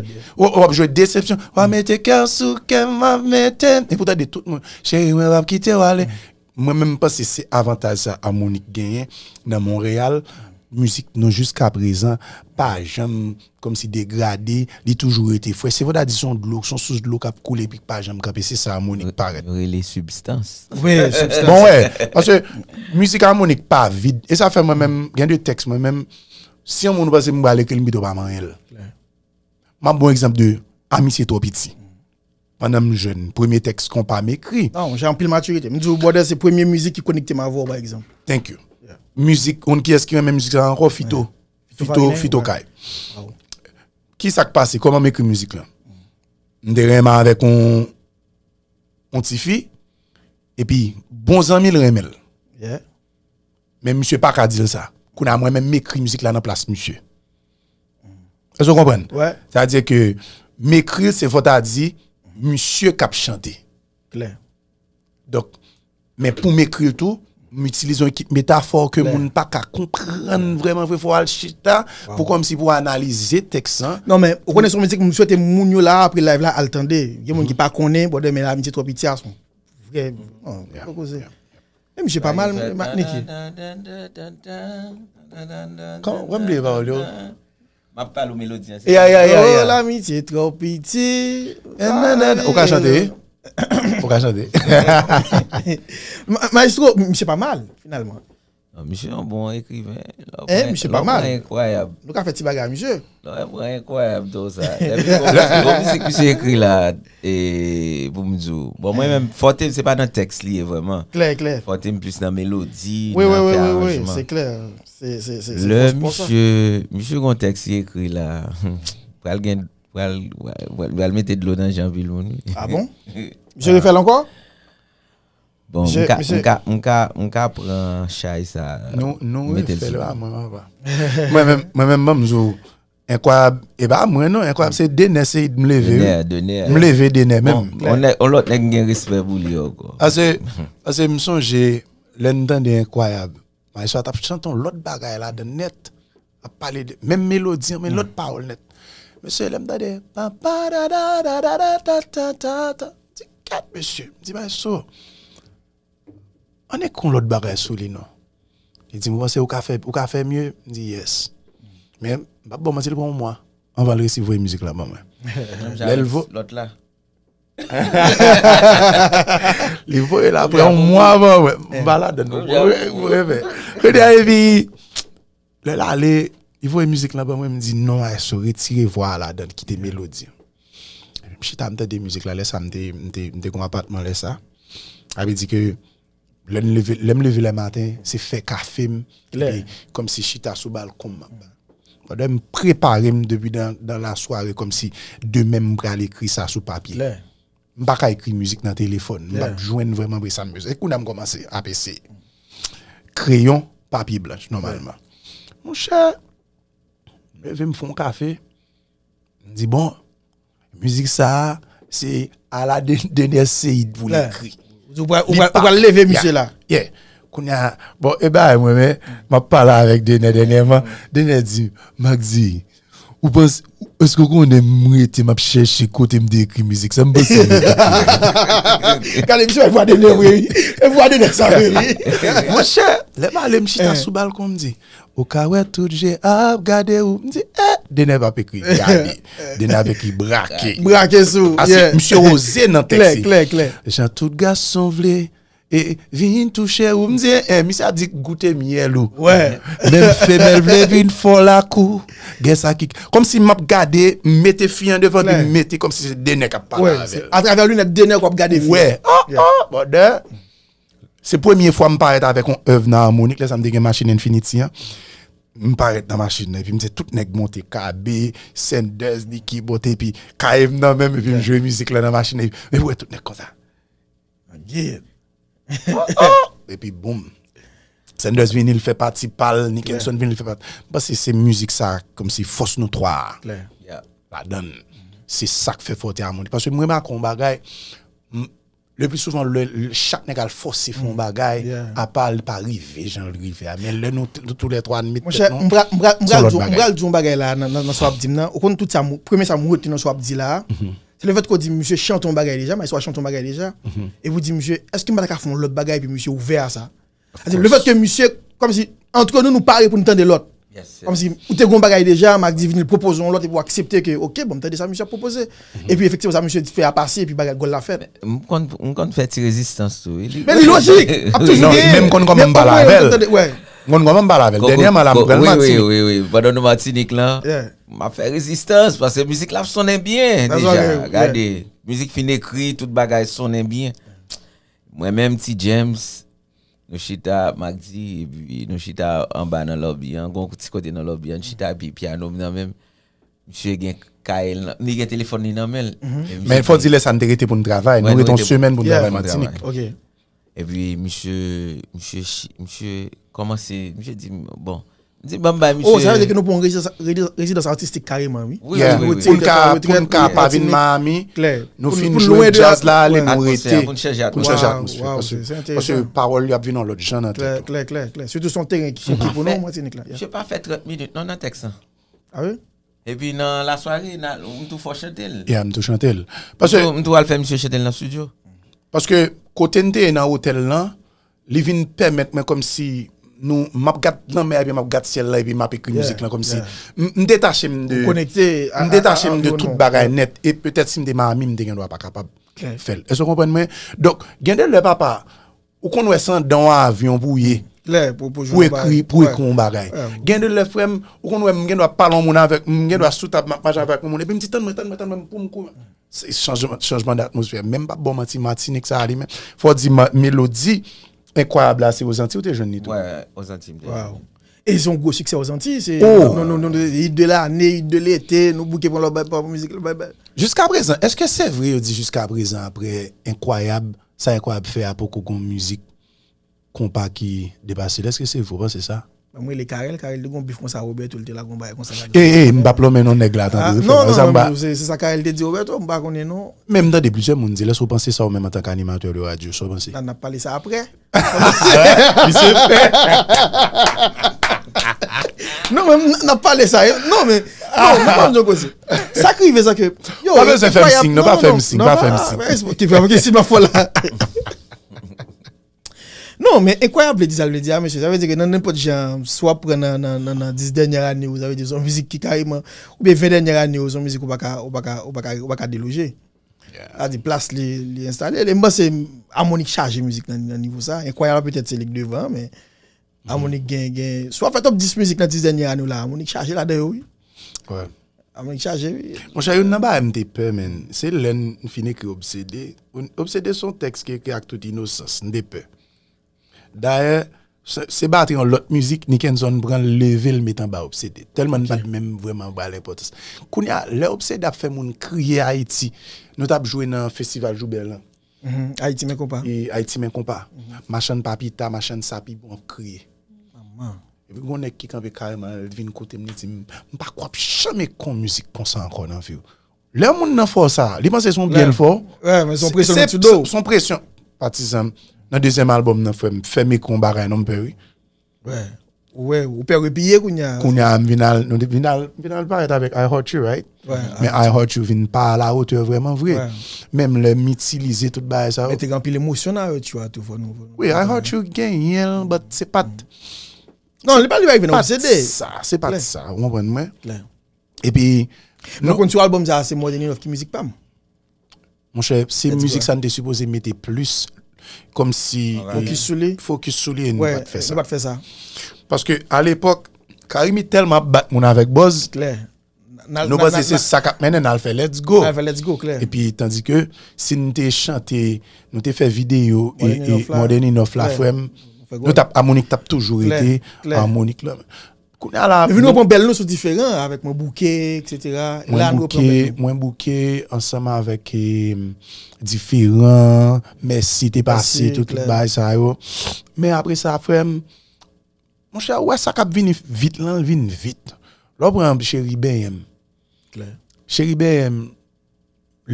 w ap jwe Desepsyon, w ap mete kè w sou kè m, w ap mete m. Epi w tande tout moun, Cheri mwen p ap kite w ale. Mwen menm, m panse se avantaj sa Harmonik genyen nan Monreyal. Mizik nou jiskaprezan pa janm kòmsi degrade, li toujou rete frèch. Se fòtadi se yon dlo, se yon sous dlo k ap koule epi k pa janm kanpe. Se sa Harmonik parèt. Yo rele sibstans. Wi, sibstans. Bon, wè, paske mizik Harmonik pa vid. E sa fè mwen menm, gen de tèks mwen menm, si yon moun panse m pral ekri l, m pito pa manyen l. M ap ba w egzanp de Amitye twò piti. Pandan m jèn, premye tèks konpa m ekri. Non, jan anpil matirite. M di w, brother, se premye mizik ki konekte m avè w, pa egzanp. Thank you. Mizik, ou konn kiyès ki renmen mizik sa ankò? Fito. Fito, Fito Kay. Ki sa k pase? Kòman m ekri mizik lan? M te renmen avèk yon, yon tifi, epi bon zanmi l renmen l. Men misye pa ka di l sa. Kounye a, mwen menm, m ekri mizik la nan plas misye. Èske w konprann? Sa vle di ke m ekri l, se fòtadi misye k ap chante. Klè. Donk, men pou m ekri l tou, m itilize yon ekip metafò ke moun pa ka konprann vrèman vre. Fò w al chita pou kòmsi pou w analize tèks lan. Non, men ou konnen se yon mizik m swete moun yo la, apre live la, al tande. Gen moun ki pa konnen, brother, men Amitye twò piti a, se yon vrè, non, gwo koze. Men misye pa mal, Matniki. Kòman, w bliye pawòl yo? M ap pale w melodi an. Ya, ya, ya, ya. Oh, lamitye twò piti. Ou ka chante, wi. Ou ka chante. Maestro, misye pa mal, finalman. Non, misye yon bon ekriven. Hein, misye pa mal. Enkwayab. Nou ka fè ti bagay a misye. Non, e pran enkwayab tou sa. Lè pi gwo, pi gwo mizik misye ekri la, e, pou m di w. Bon, mwen menm, fòte m, se pa nan tèks li ye vrèman. Klè, klè. Fòte m plis nan melodi, nan fè aranjman. Wi, wi, wi, wi, se klè. Se, se, se, se fòs pa w sa. Lè misye, misye gon tèks li ekri la, pral gen, pral, pral, pral mete dlo nan je anpil moun, wi. A bon? Misye refè l ankò? Bon, m ka, m ka, m ka, m ka pran chay sa, mete l sou mwen. Mwen menm, mwen menm, ban m di w, Enkwayab, e pa mwen non, Enkwayab se Dener Ceide m leve wi. Dener, Dener. M leve Dener menm. Bon, yon nèg- yon lòt nèg m gen respè pou li ankò. Paske, paske m sonje, lè n tande Enkwayab, Maestro a t ap chante yon lòt bagay ladan nèt, ap pale de menm melodi an, men lòt pawòl nèt. Mesye, lè m tande, pa pa da da da da da ta ta ta ta, m di, gad mesye, m di, Maestro, ann ekri yon lòt bagay sou li non. Li di m, ou panse ou ka fè, ou ka fè mye? M di, yes. Men, m p ap ba w manti, li pran yon mwa anvan l resi voye mizik la ban mwen. Lè l vo- Lòt la. Li voye l apre yon mwa anvan mwen. M pa ladann non. Kounye a epi, lè l ale, li voye mizik la ban mwen, m di non, Maestro, retire vwa a ladann, kite melodi an. Epi m chita, m tande mizik la, lè sa m te, m te, m te gon apatman lè sa. Sa vle di ke lè m leve, lè m leve lè maten, se fè kafe m, epi kòmsi chita sou balkon m m ap bay. Pandan m prepare m depi dan, dan lasware, kòmsi demen m pral ekri sa sou papye. M pa ka ekri mizik nan telefòn. M p ap jwenn vrèman vre sa m bezwen. E kounye a m kòmanse ap eseye. Kreyon, papye blanch, nòmalman. Monchè, m leve m fè yon kafe. M di, bon, mizik sa a, se ala De- Dener Ceide pou l ekri. Ou pral- ou pral ou pral leve misye la. Yeah. Kounye a, bon, e bagay mwen, men, m ap pale avèk Dener dènyèman. Dener di, Mak di, ou panse, èske w konnen m rete, m ap chèche kote m te ekri mizik sa, m panse m rete. Gade, misye, vwa Dener vre, wi. E vwa Dener sa vre, wi. Monchè, lè m ale, m chita sou balkon, m di, ou ka wè tout je ap gade ou. M di, eh, Dener p ap ekri gade. Dener ap ekri brake. Brake sou. Paske misye oze nan tèks li. Klè, klè, klè. Jan tout gason vle e vin touche ou. M di, eh, misye ap di goute myèl ou. Wè. Menm femèl vle vin fò lakou. Gen sa ki. Kòmsi m ap gade, m mete fi an devan, epi m mete kòmsi se Dener k ap pale avè l. Atravè linèt Dener w ap gade fi. Wè. Oh, oh, brother. Se premye fwa m parèt avèk yon èv nan Harmonik, lè sa m te gen machin Infinity an. M parèt nan machin nan, epi m se tout nèg monte, Kabe, Sanders, Nicky monte, epi kaye m nan men m, epi m jwe mizik la nan machin nan, epi, epi wè tout nèg konsa. Gid. Oh, oh! Epi boum. Sanders vini, l fè pati pa l, Nickenson vini, l fè pati. M panse se mizik sa, kòmsi fòs nou twa a. Ladann. Se sa k fè fòte Harmonik. Paske m remake yon bagay, m- le pli souvan, lè, lè chak nèg al fòse fè yon bagay, apa l pa rive jan l rive a. Men lè nou t- nou toulètwa n met tèt nou, m pral di w- m pral di w yon bagay la nan, nan, nan sa w ap di m nan. Ou konn tout sa, m- premye sa m retni nan sa w ap di la a, se lefètke w di misye chante yon bagay deja, Maestro a chante yon bagay deja, epi w di misye, èske m pa ta ka fè yon lòt bagay, epi misye ouvè a sa. Lefètke misye, kòmsi, antre nou, nou pare pou n tande lòt. Kòmsi, ou te gen yon bagay deja, Mak di vini, l pwopoze yon lòt, epi w aksepte ke, ok, bon, m tande sa misye ap pwopoze. Epi, efektivman, sa misye fè a pase, epi bagay gòl la fèt. M konn, m konn fè ti rezistans tou, wi. Men li lojik, ap toujou Non, gen. menm konn kòman m pale avè l. M konn kòman m pale avè l. Dènyèman, la, m pral Wi, wi, Matinik. wi, wi. Pandan nou Matinik lan, Yeah. m ap fè rezistans, paske mizik la ap sonnen byen, That's deja. okay, yeah. Gade, mizik fin ekri, tout bagay sonnen byen. Mwen menm, Ti James, nou chita, Mak di, epi nou chita anba nan lòbi an, gon ti kote nan lòbi an, nou chita, epi pyano m nan men m, misye gen kay li nan, li gen telefòn li nan men l. Men fò di lè sa n te rete pou n travay. Nou rete yon semèn pou n travay Matinik. Ok. Epi misye, misye, chi- misye kòmanse, misye di m, bon, m di, ban m bay misye. Oh, sa vle di ke nou pran yon rezidans, rezidans atistik kareman, wi. Wi, wi, wi, wi. Pou n ka, pou n ka pa vin Miami, Klè. Nou Pou- fin pou jwe lwen de djaz la, ale wè. nou Atmosfè, rete pou n chanje pou n chanje atmosfè. Atmosfè. Wow, Paske- se- se enteresan. Paske pawòl yo ap vin yon lòt jan nan Klè, tèt ou. Klè, klè, klè. Sitou se yon teren ki, ki pou nou, Matinik la. Yeah. Misye pa fè trant minit non nan tèks lan. Ah wi? Epi nan lasware, na- m tou fò chante l. Yeah, m tou chante l. Paske, M tou- m tou al fè misye chante l nan studio. Paske kote n te ye nan otèl lan, li vin pèmèt mwen kòmsi nou, m ap gad lanmè epi m ap gad syèl la epi m ap ekri Yeah, mizik lan kòmsi yeah. m m detache m de Ou konekte a- m detache a- a m de tout anviwònman. Bagay nèt. E petèt si m te Miami, m te gen dwa pa kapab Klè. fè l. Èske w konprann mwen? Donk, gen de lè, papa, ou konn wè se anndan yon avyon pou w ye Klè, pou, pou pou ekri, pou ekri yon bagay. Yeah. Gen de lè, frè m, ou konn wè m gen dwa pale yon moun avèk, m gen dwa sou tab, m ap mache avèk yon moun, epi m di, tann mwen, tann mwen, tann mwen, pou m kou. Se chanjman, chanjman datmosfè. Men m p ap ba w manti, Matinik sa a li menm. Fò w di ma- melodi Enkwayab la, se Ozanti ou te jwenn li tou. Wè, Ozanti m te Wow. E se yon gwo siksè Ozanti, se Oh. non, non, non, hit de lane, hit de lete, nou bouke pou lòt bay, pou mizik, bay, bay. Jiska prezan, èske se vre yo di jiska prezan apre Enkwayab, sa Enkwayab fè a poko gon mizik konpa ki depase l? Èske se vre, w panse sa? Mwen rele Carel, Carel te gon bif konsa Roberto, li te la gon bagay konsa. E, e, m p ap lonmen non nèg la, tande. Non, non, se sa Carel te di Roberto, m pa konnen non. Men m tande plizyè moun di, lè w panse sa ou menm antanke animatè de radyo, sa w panse? N ap pale sa apre. Misye fè. Non, men n ap pale sa. Non, men, non, nou pa jwenn koze. Sa k rive, sa ke, yo, pa bezwen fè m siy, non, pa fè m siy, pa fè m siy. Ki fè m siy, pa fò la. Non, men enkwayab vle di sa l vle di a, mesye. Sa vle di ke nan nenpòt jan, si w ap pran nan, nan, nan, nan dis dènyè ane yo, sa vle di se yon mizik ki kareman, oubyen ven dènyè ane yo, se yon mizik ou pa ka, ou pa ka, ou pa ka, ou pa ka deloje. Sa di plas li, li enstale. E m panse Harmonik chaje mizik nan, nan nivo sa. Enkwayab petèt se li k devan, men Harmonik gen, gen, si w ap fè top dis mizik nan dis dènyè ane yo la, Harmonik chaje ladan yo, wi. Harmonik chaje, wi. Monchè, youn nan bagay m te pè, men, se lè n fin ekri Obsede. Obsede se yon tèks ki ekri ak tout inosans, m te pè. Dayè, se, se batri yon lòt mizik, Nickenson pran l leve l met anba Obsede. Tèlman n pa t menm vrèman ba l enpòtans. Kounye a, lè Obsede ap fè moun kriye Ayiti, nou t ap jwe nan festival Joubert lan. Ayiti men konpa. E Ayiti men konpa. Machann papita, machann sa pi bon ap kriye. Epi gon nèg ki kanpe kareman, l vin kote m, li di m, m pa kwè w ap janm ekri yon mizik konsa ankò nan vi w. Lè yon moun nan fè w sa, li panse se yon byen l fè w. Wè, men se yon presyon ki sou do w. Se yon presyon. Patizan m, nan dezyèm albòm nan, frè m, fè m ekri yon bagay non, m pè wi. Wè. Ou wè, ou pè repiye kounye a. Kounye a, m vin al, nou te vin al, m vin al parèt avèk I Heart You, right? Men I Heart You vin pa a la hauteur vrèman vre. Menm lè m itilize tout bagay sa yo. Men te gen anpil emosyon nan I Heart You a tou, fò nou, fò nou. Wi, I Heart You genyen l, but se pa t. Non, li pa, li pa rive nan Obsede. Se pa t sa, ou konprann mwen? Epi, nou konn sou albòm sa, se More Than Enough ki mizik pa m. Monchè, se mizik sa n te sipoze mete plis, kòmsi, fokis sou li. Fokis sou li e nou pa t fè sa. Nou pa t fè sa. Paske, alepòk, Carimi tèlman ap bat moun avèk buzz, nou panse se sa k ap mennen n al fè Let's Go. N al fè Let's Go, klè. Epi, tandike, si n te chante, nou te fè videyo e More Than Enough la, frè m, nou t ap, Harmonik t ap toujou rete Harmonik la. Kounye a la, nou vin reprann bèl nou sou diferan avèk Mwen Bouke, et cetera. La, nou reprann bèl nou. Mwen Bouke ansanm avèk, eh, Diferan, Mèsi te pase, tout, tout bagay sa yo. Men apre sa, frè m, monchè, ou wè sa k ap vini vit lan, l vin vit. Lè w pran Cheri Benyen m. Cheri Benyen m,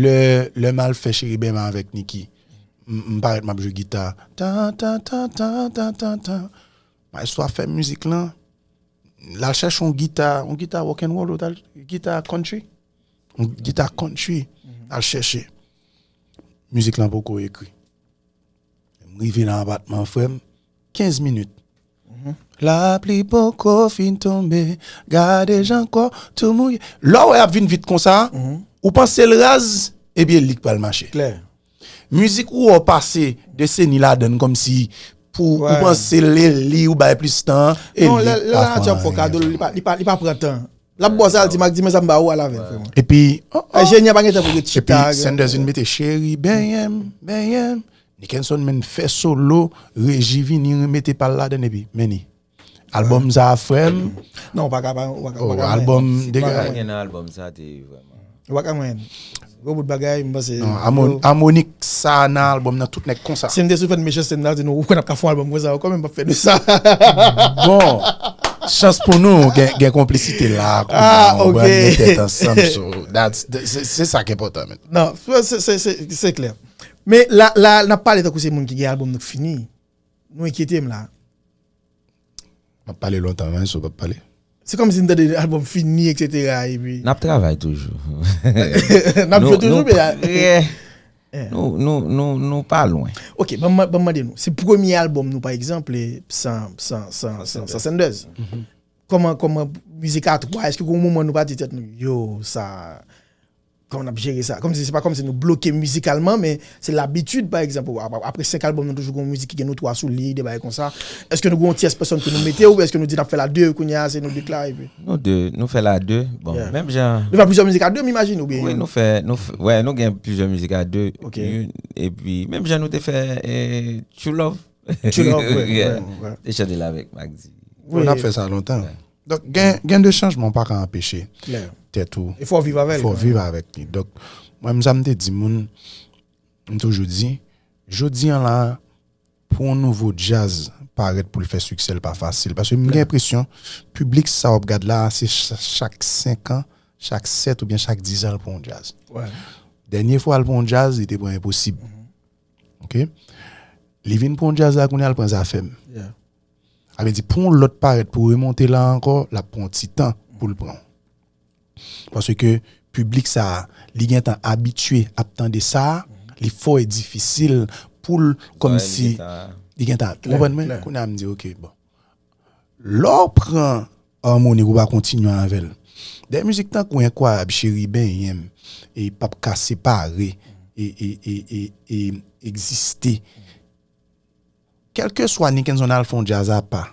lè, lè m al fè Cheri Benyen m avèk Niki, m, m parèt m ap jwe gita. Tan, tan, tan, tan, tan, tan, tan. Maestro ap fè mizik lan. L al chèche yon gita, yon gita rock'n'roll, ou t al, gita country. Yon gita country. Al chèche. Mizik lan poko ekri. M rive nan apatman frè m, kenz minit. Lapli poko fin tonbe, gade jan kò tou mouye. Lè w wè y ap vin vit konsa, ou panse l raz, ebyen li k pral mache. Klè. Mizik ou wè w pase deseni ladan l kòmsi pou ou panse l e li ou bay plis tan, e li k pa fè anyen. Non, lè, lè la nati ap fè w kado, li pa, li pa, li pa pran tan. L ap ba w sa, l di, m ak di, men sa m ba ou, al avè l, frè mwen. Epi, oh, oh. Enjenyè pa gen tan pou ret chita. Epi, Sanders vin mete Cheri, benyen m, benyen m. Nickenson menm fè solo, Reji vini mete pa l ladan l, epi, men li. Albòm sa a, frè m. Non, ou pa ka, ou pa ka, ou pa ka. Oh, albòm dega. Sa gen nan albòm sa te vrèman. Ou pa ka mwen. Gwo bout bagay, m panse. Non, Harmonik sa nan albòm nan, tout nèg konsa. Si m te sou fè n mechanste, m ta di nou, ou kwè n ap ka fè yon albòm konsa ankò, men m p ap fè de sa. Bon, chans pou nou, gen, gen konplisite la, kounye a, nou pral gen tèt ansanm, so, that's, se, se sa k enpòtan, men. Non, se, se, se, se klè. Men la, la, n ap pale tankou se moun ki gen albòm nou k fini. Nou enkyete m la. M ap pale lontan, men, so p ap pale. Se kòmsi n tande albòm fini, et cetera, epi. N ap travay toujou. N ap jwe toujou, men. Nou prè. Nou, nou, nou, nou pa lwen. Ok, ban m, ban m mande nou. Se premye albòm nou, pa egzanp, e, san, san, san, san, san Sanders. Kòman, kòman mizik a twa, èske gen yon moman nou pa di tèt nou, yo, sa, kòman n ap jere sa? Kòmsi, se pa kòmsi nou bloke mizikalman, men se labitid, pa egzanp, ap-, ap-, apre senk albòm, nou toujou gen yon mizik ki gen nou twa sou li, de bagay konsa. Èske nou gen yon tyès pèsòn pou nou mete, oubyen èske nou di n ap fè l a de, kounye a, se nou de k la, epi? Nou de, nou fè l a de. Bon, menm jan. Nou fè plizyè mizik a de, m imajine, oubyen? Wi, nou fè, nou fè, wè, nou gen plizyè mizik a de. Ok. Youn, epi, menm jan nou te fè, eh, True Love. True Love, wè, wè, wè. Te chante l avèk Mac D. Wi, n ap fè sa lontan. Donk, gen, gen de chanjman ou pa ka anpeche tèt ou. E fò w viv avè l. Fò w viv avèk li. Donk, mwen, sa m te di moun, m toujou di, jodi an la, pou yon nouvo djaz, parèt, pou l fè siksè l pa fasil. Paske m gen enpresyon, piblik sa w ap gad la, se ch- chak senk an, chak sèt oubyen chak diz an l pran yon djaz. Dènye fwa l pran yon djaz, li te pran Enposib. Ok? Li vin pran yon djaz la, kounye a l pran Zafèm. Sa vle di, pou yon lòt parèt, pou remonte la ankò, l ap pran yon ti tan pou l pran. Paske piblik sa a, li gentan abitye ap tande sa a, li fò e difisil pou l kòmsi li gentan, ou konprann mwen? Kounye a m di, ok, bon. Lè w pran Harmonik, ou pa kontinye avè l. Dè mizik tankou Enkwayab, Cheriben, Yenm, e p ap ka separe, e, e, e, e, e egziste. Kèlkeswa Nickenson al fè yon djaz apa,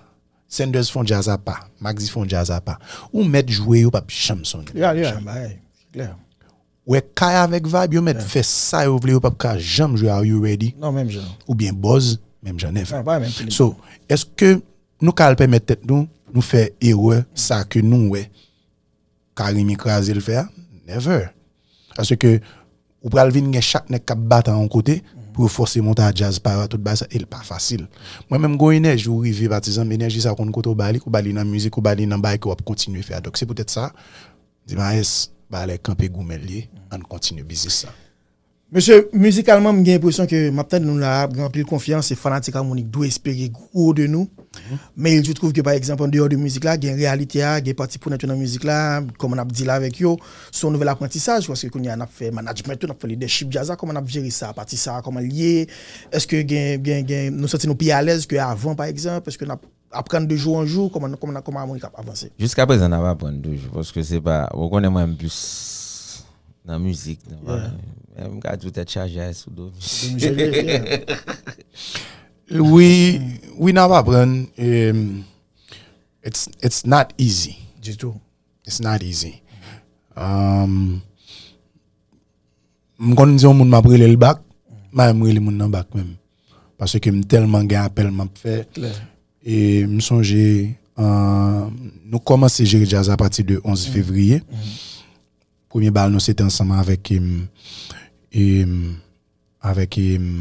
Sanders fè yon djaz apa, Maxi fè yon djaz apa, ou mèt jwe, yo p ap janm sonnen. Ou wè Kay avèk Vibe, yo mèt fè sa yo vle, yo p ap ka janm jwe Are You Ready? Non, menm jan. Oubyen Buzz, menm jan, never. So, èske nou ka al pèmèt tèt nou, nou fè erè sa ke nou wè Carimi kraze l fè a? Never. Paske ou pral vin gen chak nèg k ap bat a yon kote pou yo fòse monte a djaz pa yo a, tout bagay sa, e l pa fasil. Mwen menm, gon enèji ou rive, patizan m, enèji sa konn kote ou ba li, ou ba li nan mizik, ou ba li nan bagay ke w ap kontinye fè a. Donk, se poutèt sa, di Maes, bagay la kanpe goumen l ye, ann kontinye biznis sa. Mesye, mizikalman, m gen enpresyon ke m ap tande nou la, gen anpil konfyans, e fanatik Harmonik dwe espere gwo de nou. Men il se trouve ke, pa egzanp, an deyò de mizik la, gen reyalite a, gen pati prenè tou nan mizik la, kòman n ap deal avèk yo, se yon nouvèl aprantisaj, paske kounye a n ap fè management tou, n ap fè leadership djaz la, kòman n ap jere sa, pati sa, kòman l ye, èske gen, gen, gen, nou santi nou pi alèz ke avan, pa egzanp, èske n ap aprann de jou an jou, kòman, kòman, kòman Harmonik ap avanse? Jiska prezan, n ap aprann toujou, paske se pa, ou konnen mwen, m plis nan mizik, nan bagay. Men m ka di w tèt chaje a sou do mizik. Wi, wi, n ap aprann. Em, it's, it's not easy. Ditou. It's not easy. Um, m konn di yon moun m ap rele l bak, m pa menm rele moun nan bak menm. Paske m tèlman gen apèl m ap fè. E m sonje, an, nou kòmanse jere djaz apati de onz fevriye. Premye bal nou se te ansanm avèk, em, em, avèk, em,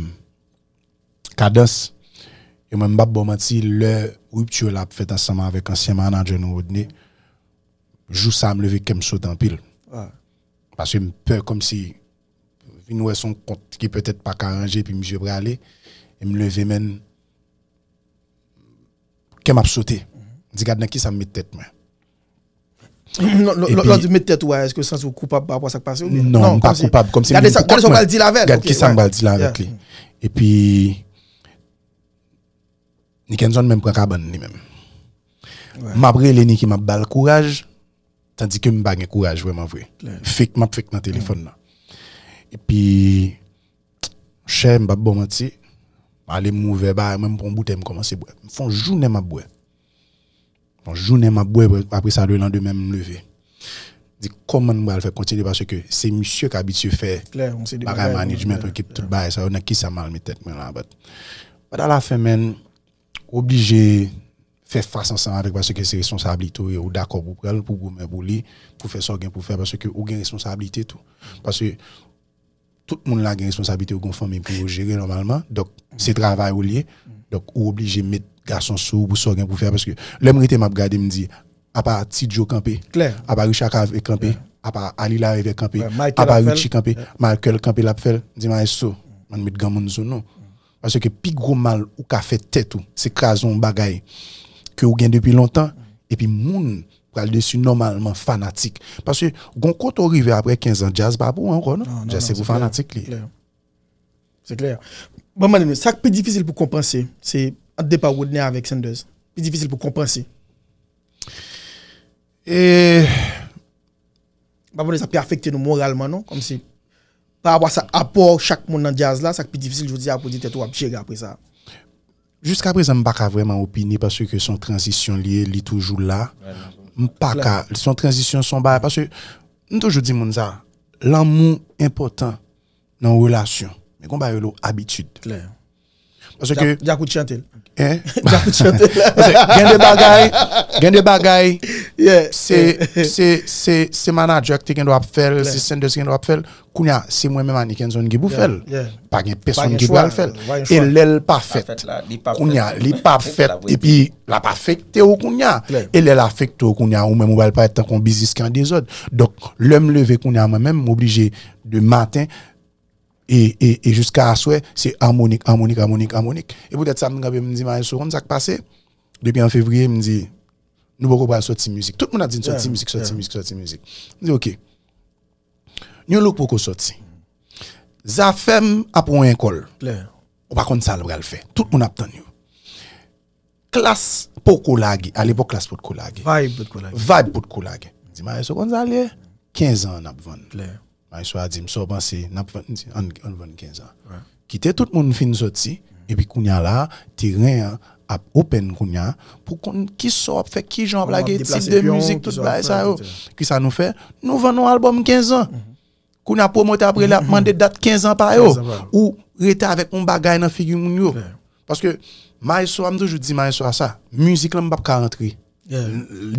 Kadans. E mwen, m p ap ba w manti, lè ripti la ap fèt ansanm avèk ansyen manadjè nou, Rodney, jou sa a, m leve, kè m sote anpil. Paske m pè kòmsi vin wè se yon kont ki petèt pa ka ranje, epi misye prale, e m leve, men kè m ap sote. M di, gad nan kisa m met tèt mwen. Non, lè w di met tèt ou a, èske w santi w koupab pa rapò a sa k pase oubyen? Non, m pa koupab, kòmsi m vin pou kont mwen. Gade sa w pral di l avè l. Gad kisa m pral di l avèk li. Epi, Nickenson menm pran kabann li menm. M ap rele Nicky, m ap ba l kouraj, tandike m pa gen kouraj vrèman vre. Fake, m ap fake nan telefòn nan. Epi, chè, m p ap ba w manti, m ale m ouvè bagay mwen, m pran yon boutèy, m kòmanse bwè. M fè yon jounen m ap bwè. Bon, jounen m ap bwè, apre sa, lelandemen, m leve. Di, kòman m pral fè kontinye, paske se misye k abitye fè bagay management, ekip, tout bagay sa yo, nan kisa m al met tèt mwen la, but, but alafen, men, ou oblije fè fas ansanm avèk, paske se responsablite w ye, ou dakò pou pran l, pou goumen pou li, pou fè sa w gen pou fè, paske ou gen responsablite tou. Paske tout moun la gen responsablite, ou gen yon fanmi pou yo jere nòmalman. Donk, se travay ou l ye. Donk, ou oblije met gason sou ou pou sa w gen pou fè. Paske lè m rete, m ap gade, m di, apa Ti Joe kanpe, apa Richard Cavé kanpe, apa Ali Larivière kanpe, apa Richie kanpe, Michael kanpe, l ap fè l. M di, maestro, ann met granmoun sou nou. Paske pi gwo mal ou ka fè tèt ou, se kraze yon bagay ke ou gen depi lontan, epi moun pral desi nòmalman fanatik. Paske gon kote w rive apre kenz an, djaz pa pou ou ankò, non. Djaz se pou fanatik li. Se klè. Bon, mande nou, sa k pi difisil pou konpanse, se ant depa Rodney avèk Sanders. Pi difisil pou konpanse. E m pa panse sa pi afekte nou moralman, non. Kòmsi, pa rapò a sa, apò chak moun nan djaz la, sa k pi difisil jodi a pou di tèt ou ap jere apre sa. Jiska prezan, m pa ka vrèman opine paske se yon tranzisyon li ye, li toujou la. M pa ka, se yon tranzisyon, se yon bagay, paske m toujou di moun sa, lanmou enpòtan nan yon relasyon. Men gon bagay yo rele abitid. Paske Djakout chante l. Hein? Djakout chante l. Paske gen de bagay, gen de bagay, Se se se se manadjè ki te gen dwa ap fè l, se Sanders ki gen dwa ap fè l. Kounye a, se mwen menm a Nickenson ki pou fè l. Pa gen pèsonn ki pral fè l. E lè l pa fèt, kounye a, li pa fèt, epi l ap afekte w kounye a. E lè l afekte w kounye a, ou menm ou pral parèt tankou yon biznis ki an dezòd. Donk, lè m leve kounye a, mwen menm, m oblije de maten e, e, e jiska aswè, se amonik, amonik, amonik, amonik. E poutèt sa, m kanpe, m di, Maestro, konn sa k pase? Depi an fevriye, m di, nou poko pral sòti mizik. Tout moun ap di n sòti mizik, sòti mizik, sòti mizik. M di, oke. New Look poko sòti. Zafèm ap wonyen kò l. Ou pa konn sa l pral fè. Tout moun ap tann yo. Klass poko lage. Alepòk, Klass potko lage. Vibe potko lage. Vibe potko lage. M di, Maestro, konn sa l ye? Kenz an n ap vann. Maestro a di m, sa w panse, n ap vann? M di, ann, ann vann kenz an. Kite tout moun fin sòti, epi kounye a la, teren an ap open kounye a, pou konn kisa w ap fè, kijan w ap lage, tip de mizik, tout bagay sa yo. Kisa nou fè? Nou vann yon albòm kenz an. Kounye a, pwomotè ap rele, ap mande dat kenz an pa yo. Ou rete avèk yon bagay nan figi moun yo. Paske Maestro a, m toujou di Maestro a sa, mizik lan m p ap ka rantre.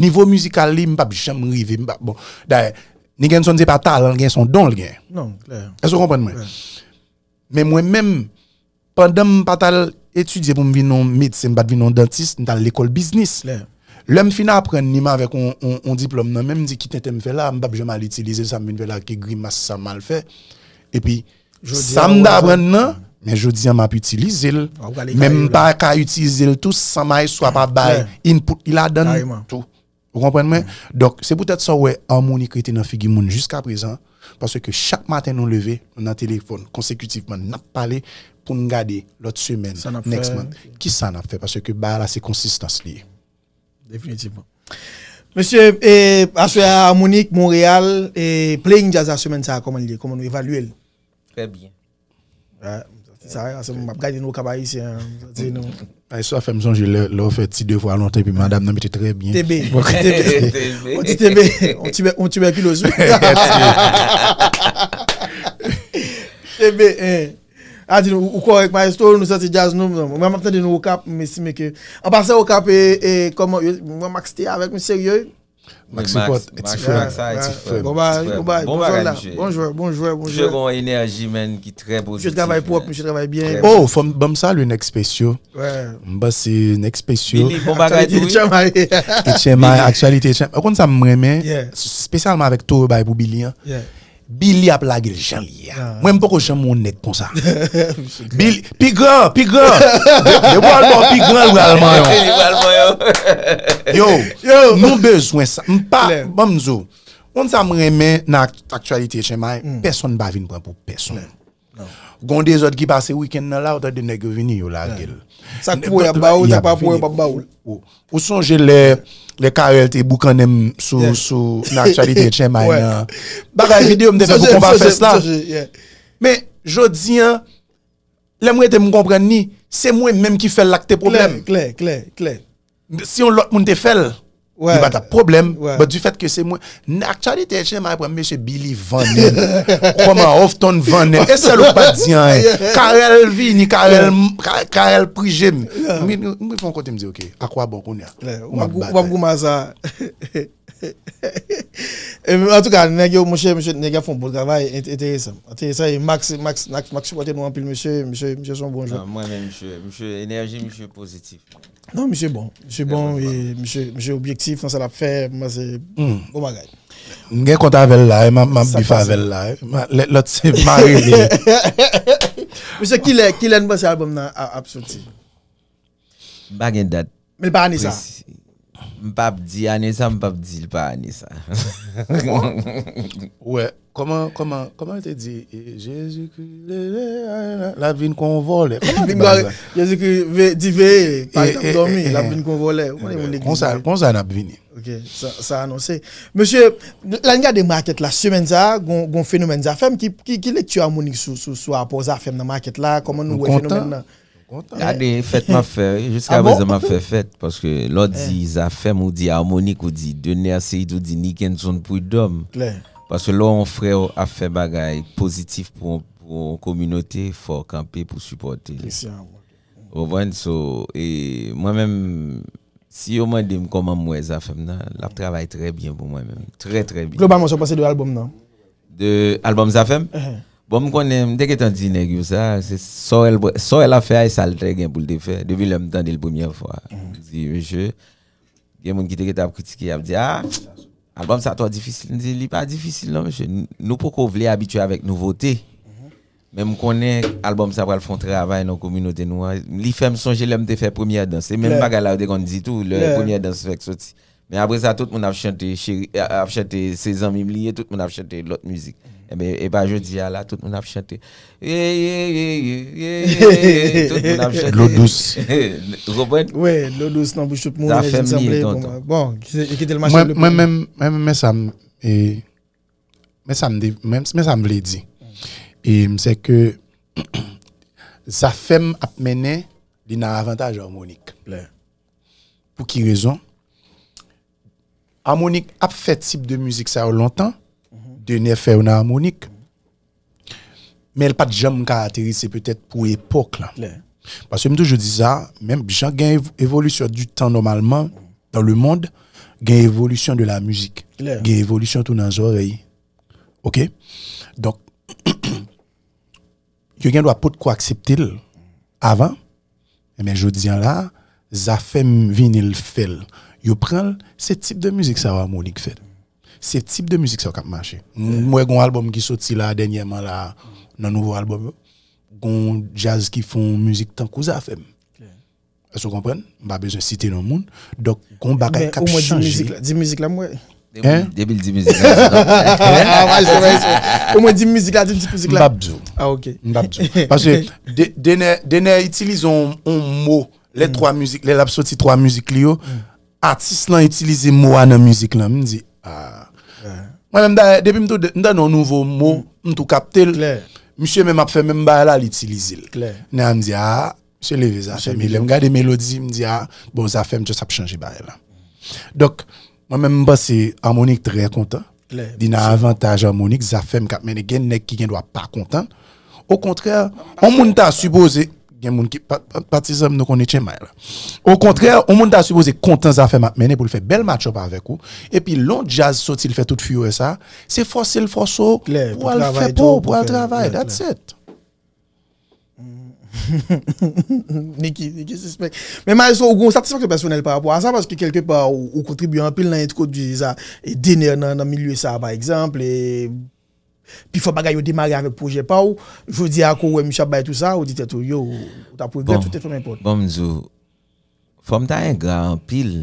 Nivo mizikal li, m p ap janm rive. M p ap, bon, dayè, Nickenson se pa talan l gen, se yon don l gen. Èske w konprann mwen? Men mwen menm, pandan m pa t al etidye pou m vin yon medsen, m pa t vin yon dantis, m t al lekòl biznis. Lè m fin aprann li, m avèk yon, yon, yon diplòm nan men m, m di, ki tenten m fè la, m p ap janm al itilize sa m vin fè la, ki grimas sa m al fè. Epi, sa m t aprann nan, men jodi a m ap itilize l. Men m pa ka itilize l tou san Maestro a pa bay input li ladan l tou. Ou konprann mwen? Donk, se poutèt sa w wè Harmonik rete nan figi moun jiska prezan, paske chak maten nou leve, nou nan telefòn konsekitivman, n ap pale pou n gade lòt semèn, next month, kisa n ap fè, paske bagay la se konsistans li ye. Definitivman. Mesye, e, aswè a Harmonik, Monreyal, e, Playing Jazz la semèn sa a, kòman l ye? Kòman nou evalye l? Trè byen. Sa, sa, m ap gade nou Okap Ayisyen an, m santi nou. Ay, sa fè m sonje lè, lè w fè ti devwa lontan, epi madanm nan mete trè byen. T B, T B. On ti T B, on ti, on tibèkiloz, wi. T B, hein. A di nou, ou kòrèk, maestro, nou santi djaz nou, non. Mwen, m ap tande nou Okap, m estime ke, an pasan Okap, e, e, kòman, yo, mwen, Max te avèk nou serye, wi. Max Report, ti frè, ti frè, bon bagay, bon bagay, bon bagay, sòlda, misye. Bon jwè, bon jwè, bon jwè. Misye gon enèji, man, ki trè pozitif. Misye travay pwòp, misye travay byen. Oh, fò m ban m salye Nèg Spesyo. M panse Nèg Spesyo. Billy, bon bagay tou, wi. H M I, aktyalite H M I. Ou konn sa m renmen, espesyalman avèk Toro bay pou Billy an. Billy ap lage l jan l ye a. Mwen, m poko janm wè yon nèg konsa. Billy, pi gran, pi gran. De, de bò l bò, pi gran, l pral manyen w. Yo, nou bezwen sa. M pa, ban m di w. Konn sa m renmen nan ak-, aktyalite H M I, pèsonn pa vin pran pou pèsonn. Gon dezòd ki pase wikenn nan la, ou tande nèg yo vini, yo lage l. Sa k pou w, y ap ba ou, sa k pa pou w, yo p ap ba ou. Ou, ou sonje lè, lè Carel te boukannen m sou, sou, nan aktyalite H M I nan bagay videyo m te fè pou konpa fès la. Men, jodi a, lè m rete m konprann li, se mwen menm ki fè l la k te pwoblèm. Klè, klè, klè, klè. Si yon lòt moun te fè l, li pa t ap pwoblèm. But du fait que se mwen, nan aktyalite H M I pran mesye Billy vannen. Kòman Ofton vannen. E sèl ou k pa t di anyen. Carel vini, Carel, Ka-, Carel prije m. M, m, m rive yon kote m di, oke, à quoi bon kounye a? Ou ap gou-, ou ap goumen sa. E, antouka, nèg yo, monchè, mesye, nèg yo ap fè yon bon travay, ent-, enteresan. Enteresan, e Max, Max, Max, Max sipòte nou anpil, mesye, mesye, mesye se yon bon jwè. Mwen menm, mesye, mesye, enèji, mesye pozitif. Non, misye bon. Misye bon, e misye, misye objektif nan sa l ap fè, m panse bon bagay. M gen kont avè l la, e m ap, m ap bif avè l la, e. Lè, lòt se mare li. Mesye, kilè, kilè n panse albòm nan a-, ap soti? M pa gen dat. Men l pa ane sa. M p ap di ane sa, m p ap di l pa ane sa. Ou wè, kòman, kòman, kòman yo te di, e, Jezikri leve, l ap vin kon yon vòlè. Kòman yo te di sa? Jezikri ve-, di veye, pa t ap dòmi, l ap vin kon yon vòlè. Ou konnen moun legliz. Konsa, konsa n ap vini. Ok, sa, sa anonse. Mesye, lè n gade makèt la, semèn sa a, gon, gon fenomèn Zafèm. Ki, ki, ki lekti Harmonik sou, sou, sou apò Zafèm nan makèt la? Kòman nou wè fenomèn nan? Gade fèt m ap fè, wi. Jiska prezan m ap fè fèt. Paske lè w di Zafèm, ou di Harmonik, ou di Dener Ceide, ou di Nickenson Prud'homme. Paske lè yon frè ap fè bagay pozitif pou, pou yon kominote, fò w kanpe pou sipòte li. Ou konprann? So, e, mwen menm, Si yo mande m kòman m wè Zafèm nan, l ap travay trè byen pou mwen menm. Trè, trè byen. Globalman, sa w panse de albòm nan? De albòm Zafèm? Bon, m konnen, m te gentan di nèg yo sa, se sa w wè l ap fè a, e sa l te gen pou l te fè. Depi lè m tande l premyè fwa, m di, mesye, gen moun ki te gentan ap kritike, ap di, ah, albòm sa twò difisil. M di, li pa difisil non, mesye. Nou poko vle abitye avèk nouvote. Men m konnen albòm sa pral fè yon travay nan kominote nou an. Li fè m sonje lè m te fè premyè dans. Se menm bagay la yo te konn di tou, lè premyè dans fèk soti. Men apre sa, tout moun ap chante cheri, ap chante se zanmi m li ye, tout moun ap chante lòt mizik. Enben, e pa jodi a la, tout moun ap chante. Ye, ye, ye, ye, ye, ye, ye, tout moun ap chante. Dlo dous. Ou konprann? Wi, dlo dous nan bouch tout moun. Zafèm li ye, tonton. Bon, kite l mache. Mwen menm, mwen menm, men sa m, men sa m, men sa m vle di. E m se ke Zafèm ap mennen, li nan avantaj Harmonik. Pou ki rezon? Harmonik ap fè tip de mizik sa yo lontan. Dener fè yo nan Harmonik. Men l pa t janm ka ateri, se petèt pou epòk la. Paske m toujou di sa, menm jan gen evolisyon di tan nòmalman, dans le monde, gen evolisyon de la mizik. Gen evolisyon tou nan zòrèy. Oke? Donk, yo gen dwa potko aksepte l avan, men jodi an la, Zafèm vini l fè l. Yo pran l, se tip de mizik sa yo Harmonik fè l. Se tip de mizik sa yo k ap mache. M wè gon albòm ki soti la dènyèman la, nan nouvo albòm yo, gon djaz ki fè yon mizik tankou Zafèm. Èske w konprann? M pa bezwen site non moun. Donk, gon bagay k ap chanje. Di mizik la, m wè. Depi l di mizik la, se konsa. Omwen di mizik la, di m ti mizik la. M p ap di w. Ah, ok. M p ap di w. Paske Dener itilize yon mo. Lè twa mizik, lè l ap soti twa mizik li yo, atis lan itilize mo a nan mizik lan. M di, ah. Mwen menm dayè, depi m tande yon nouvo mo, m tou kapte l. Misye menm ap fè menm bagay la, li itilize l. Nè a m di, ah, misye leve Zafèm. E lè m gade melodi, m di, ah, bon, Zafèm just ap chanje bagay la. Donk, mwen menm m panse Harmonik trè kontan. Li nan avantaj Harmonik, Zafèm k ap mennen, gen nèg ki gen dwa pa kontan. Okontrè, yon moun ta sipoze, gen moun ki, patizan m nou konnen tchenmay la. Okontrè, yon moun ta sipoze kontan Zafèm ap mennen pou l fè bèl match up avèk ou. Epi lè yon djaz soti l fè tout fiyè sa, se fòse l fòse w pou al fè po, pou al travay. That's it. Niki, Niki sispèk. Men Maestro, ou gen yon satisfaksyon pèsonèl pa rapò a sa, paske kèlkepa ou kontribye anpil nan entwodui sa, e Dener nan milye sa, pa egzanp, e pifò bagay yo demare avèk pwojè pa w. Jodi a, kou w wè misye ap bay tou sa, ou di tèt ou, yo, ou t ap regrèt, ou te fèmen pòt. Bon, m di w, fò m ta engra anpil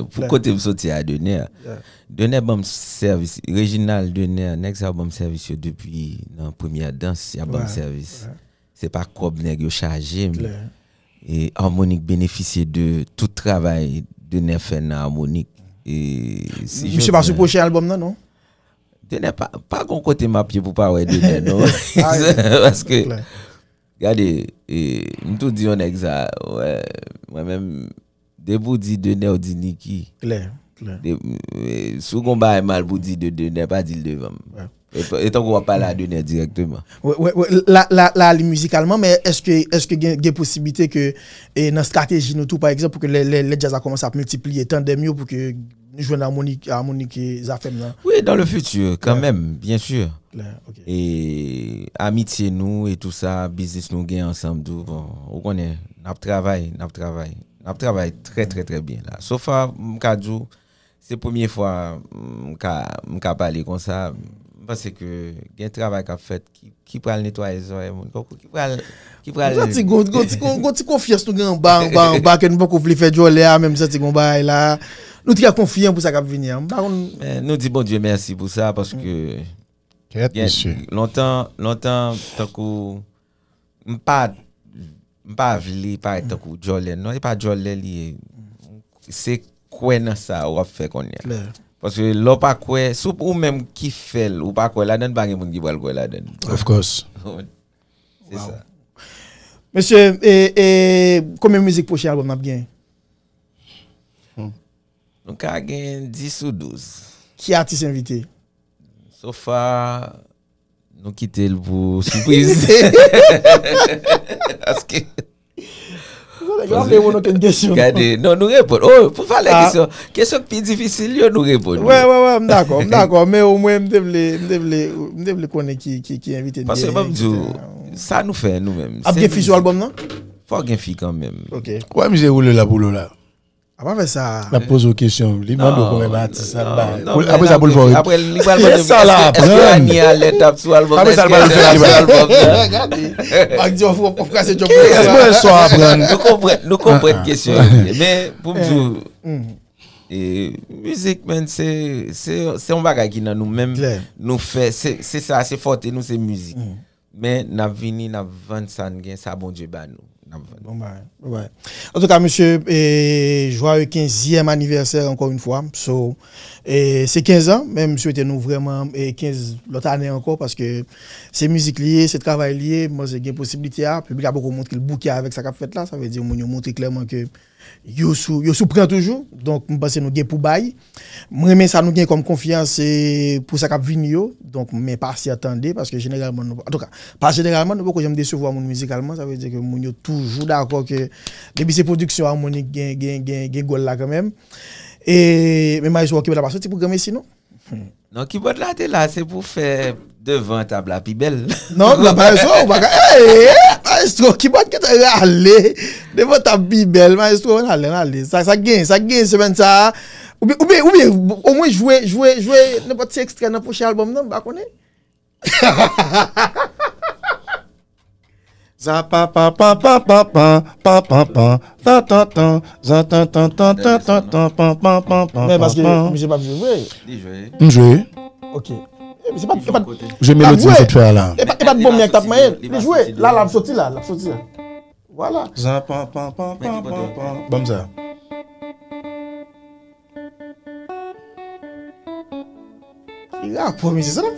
pou kote m soti a Dener. Dener ban m sèvis, Reginald, Dener, nèg sa yo ban m sèvis yo depi nan premyè dans, y ap ban m sèvis. Se pa kòb nèg yo chaje m. E Harmonik benefisye de tout travay Dener fè nan Harmonik. E si Misye pa sou pwochen albòm nan, non? Dener pa, pa gon kote m ap ye pou pa wè Dener, non. Paske, gade, e, m tou di yon nèg sa, wè, mwen menm, depi w di Dener, w di Niki. Klè, klè. Si w gon bagay mal pou di de Dener, pa di l devan m. E tankou w ap pale a Dener dirèkteman. Wè, wè, wè, la, la, la li mizikalman, men èske, èske gen, gen posiblite ke, e, nan estrateji nou tou, pa egzanp, pou ke lè, lè, lè djaz la kòmanse ap miltipliye tandèm yo, pou ke nou jwenn amoni, amoni ke Zafèm nan. Wi, dans le futur, kanmenm, byen si. Klè, ok. E amitye nou e tou sa, biznis nou gen ansanm tou, bon, ou konnen, n ap travay, n ap travay. N ap travay trè, trè, trè byen la. So far, m ka di w, se premye fwa m ka, m ka pale konsa. M panse ke gen travay k ap fèt ki, ki pral netwaye zòrèy moun. Ki pral, ki pral. M santi gon, gon, gon, gon ti konfyans nou gen anba, anba, anba, ke nou poko vle fè djòlè a, men m santi gon bagay la. Nou trè konfyan pou sa k ap vini an. M pa konn. Men nou di Bondye mèsi pou sa, paske Kèt, mesye. Lontan, lontan, tankou, m pa, m pa vle parèt tankou djòlè. Non, e pa djòlè li ye. Se kwè nan sa w ap fè kounye a. Paske lè w pa kwè, si w, ou menm ki fè l, ou pa kwè ladan l, pa gen moun ki pral kwè ladan l. Of course. Se sa. Mesye, e, e, konbyen mizik pwochen albòm n ap gen? Nou ka gen dis ou douz. Ki atis envite? So far, nou kite l pou sipriz. Paske. Yo ap reponn okenn kesyon. Gade, non, nou reponn. Oh, pou valè kesyon, kesyon ki pi difisil yo, nou reponn. Wè, wè, wè, m dakò, m dakò, men omwen m te vle, m te vle, m te vle konnen ki, ki, ki envite n gen, et cetera. Paske ban m di w, sa nou fè nou menm. Ap gen fi sou albòm nan? Fò gen fi kanmenm. Ok. Wè misye woule la pou lo la. A pa fè sa. L ap poze w kesyon. Li mande w konbyen atis l ap bay. Apre sa pou l fè w. Apre li pral mande m, èske, èske Anie Alerte ap sou albòm nan? Èske Ezra ap sou albòm nan? Gade. Ak di w ap kraze djòb. Èske w ap sou aprann? Nou konprann, nou konprann kesyon yo byen. Men pou m di w, e, mizik, menn, se, se, se yon bagay ki nan nou menm. Nou fè, se, se sa, se fòte nou, se mizik. Men n ap vini, n ap vann sa n gen, sa Bondye ba nou. N ap vann. Bon bagay, bon bagay. Antouka, mesye, e, joyeux quinzième anniversaire encore une fois. So, e, se kenz an, men m swete nou vrèman, e, kenz lòt ane ankò, paske se mizik li ye, se travay li ye, m panse gen posiblite a, piblik la poko montre l bouke avèk sa k ap fèt la, sa vle di moun yo montre klèman ke yo sou, yo sou pran toujou. Donk, m panse nou gen pou bay. M renmen sa nou gen kòm konfyans, e, pou sa k ap vini yo. Donk, men pasyante, paske jeneralman, nou, antouka, pa jeneralman, nou poko janm desevwa moun mizikalman. Sa vle di ke moun yo toujou dakò ke depi se pwodiksyon amonik, gen, gen, gen, gen gòl la kanmenm. E, men Maestro Kibòd la pa soti pou granmesi, non. Non, kibòd la te la, se pou fè devan tab la pi bèl. Non, non, maestro, ou pa ka, ey, maestro, kibòd ki te rale devan tab pi bèl, maestro, ann ale, ann ale. Sa, sa gen, sa gen semèn sa a. Oubyen, oubyen, oubyen, omwen jwe, jwe, jwe nenpòt ti ekstrè nan pwochen albòm nan, m pa konnen. Za pa pa pa pa pa pa pa pa pa ta ta ta za ta ta ta ta ta ta pa pa pa pa. Men pa paske pa. Misye pa ap jwe vre. Li jwe. M jwe. Ok. E, misye pa, e pa, jwe melodi m sot fè a la. E pa, e pa bon men k t ap manyen. Li jwe. La, l ap soti la, l ap soti la. Vwala. Za pa pa pa pa pa pa. Ban m sa. Ki rapò, mesye, sa n ap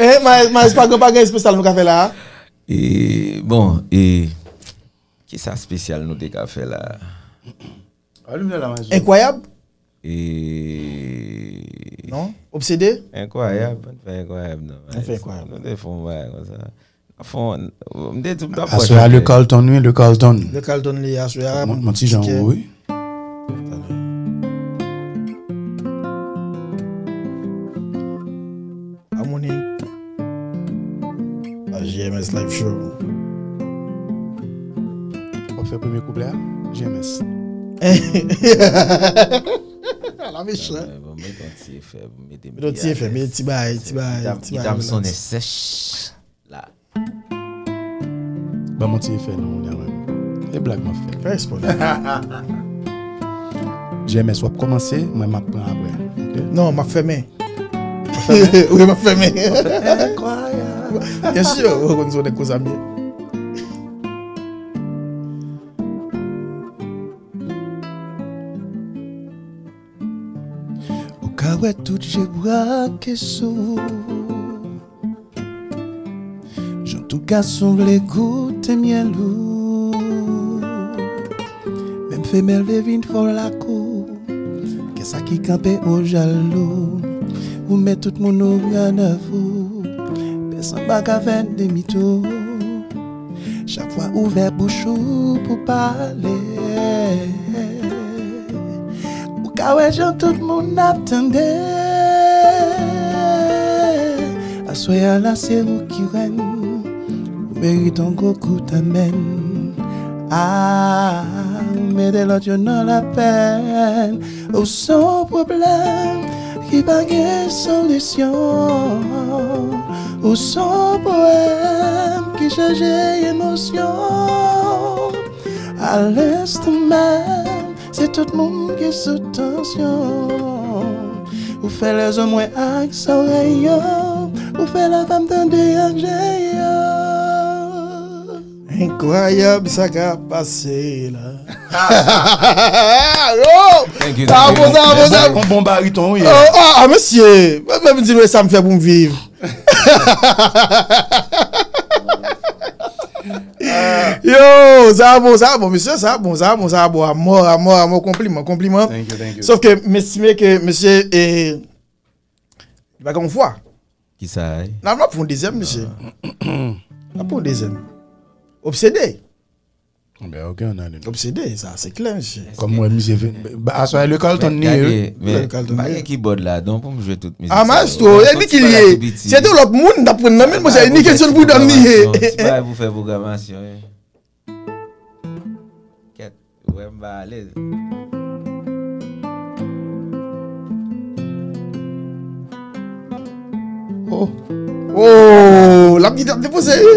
Eh, Maes, Maes, pa gen, pa gen espesyal nou ka fè la a? E, bon, e, kisa espesyal nou te ka fè la a? Enkwayab? E, non? Obsede? Enkwayab, pa n fè enkwayab, non. Nou fè enkwayab. Nou te fè yon bagay konsa. Fon, m te di m t ap pran aswè a, le Carlton, wi, le Carlton. Le Carlton li ye aswè a. Mwen, mwen ti jan ou, wi. Harmonik. A J M S Live Show. W ap fè premye kouplè a? J M S. Ala mechan. Bon, mete yon ti efè, mete yon ti efè, mete ti bagay, ti bagay, ti bagay. Gita m sonnen sèch la. Ban m yon ti efè non, moun ya menm. E blag m ap fè. Fè espò. J M S, w ap kòmanse, mwen m ap pran apre. Ok? Non, m ap fèmen. Wi, m ap fèmen. Enkwayab. Byen si, ou konn se yon nèg konsa m ye. Ou ka wè tout je brake sou ou. Jan tout gason vle goute myèl ou. Menm femèl vle vin fò lakou. Kè sa ki kanpe o jalou. Ou met tout moun o gannavou. Pèsonn pa ka fè demi tou. Chak fwa ouvè bouch ou pou pale. Ou ka wè jan tout moun ap tande. Aswè a la se ou ki rèn. Ou merit yon gwo kout amèn. Ah, mete lòt yo nan lapèn. Ou se yon pwoblèm ki pa gen solisyon. Ou se yon powèm ki chaje emosyon. A lenstan menm, se tout moun ki sou tansyon. Ou fè lèzòm wè ak zòrèy yo. Ou fè lafanm tande ak je yo. Enkwayab sa k ap pase la. Yo! Thank you, thank you. Sa bon, sa bon, sa bon. Yon bon bariton, wi. Oh, ah, ah, mesye. Mwen menm di nou sa m fè pou m viv. Yo, sa bon, sa bon, mesye, sa bon, sa bon, sa bon, amò, amò, amò, konpliman, konpliman. Thank you, thank you. Sòf ke m estime ke mesye, e, li pa gen yon vwa. Kisa, e? Nan, m ap fè yon dezyèm, mesye. N ap pran yon dezyèm. Obsede. Ben, ok, on a une. Obsede, sa, se klè, mesye. Kòm mwen, misye vin. Aswè, le Carlton ni, wi. Men, pa gen kibòd la, donk pou m jwe tout mizik. Ah, maestro, e li ki li ye. Se te lòt moun, n ap pran nan men, mwen, se Nickelson Prud'homme li ye. Se pa pou fè pwogramasyon, wi. Kèt, ou wè m pa alèz. Oh. Oh, l ap gite ap depoze, wi.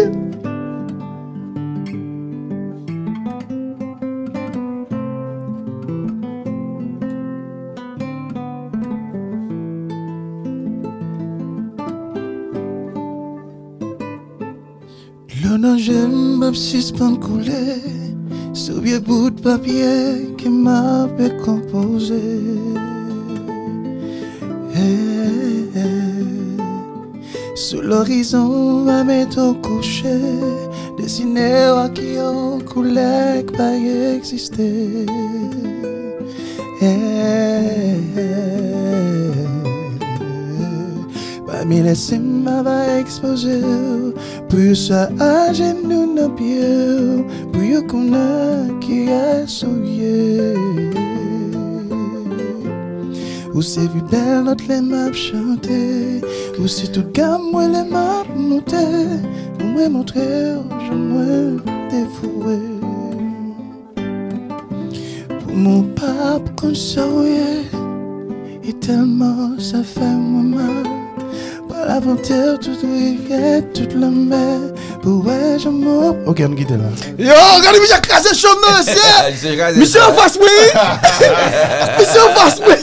Dlo nan je m p ap sispann koule sou vye bout papye ke m ap dekonpoze. Hey, hey. Sou lorizon, m a mete w kouche, desine w ak yon koulè k pa egziste. Hey, hey, hey. Pami lè se m ava ekspoze w, pou yo swa ajenou nan pye w, pou yo konnen kiyès ou ye. Ou se pi bèl nòt lè m ap chante, ou se tout gam mwen lè m ap moute, pou mwen montre w jan mwen devwe. Pou mwen w p ap konn sa w ye, e tèlman sa fè mwen mal. Pral avante w tout rivyè, tout lanmè, pou w wè jan mwen. Ok, ann kite la. Yo, gade misye kraze cho m nan, mesye. Misye anfas mwen, wi. Misye anfas mwen.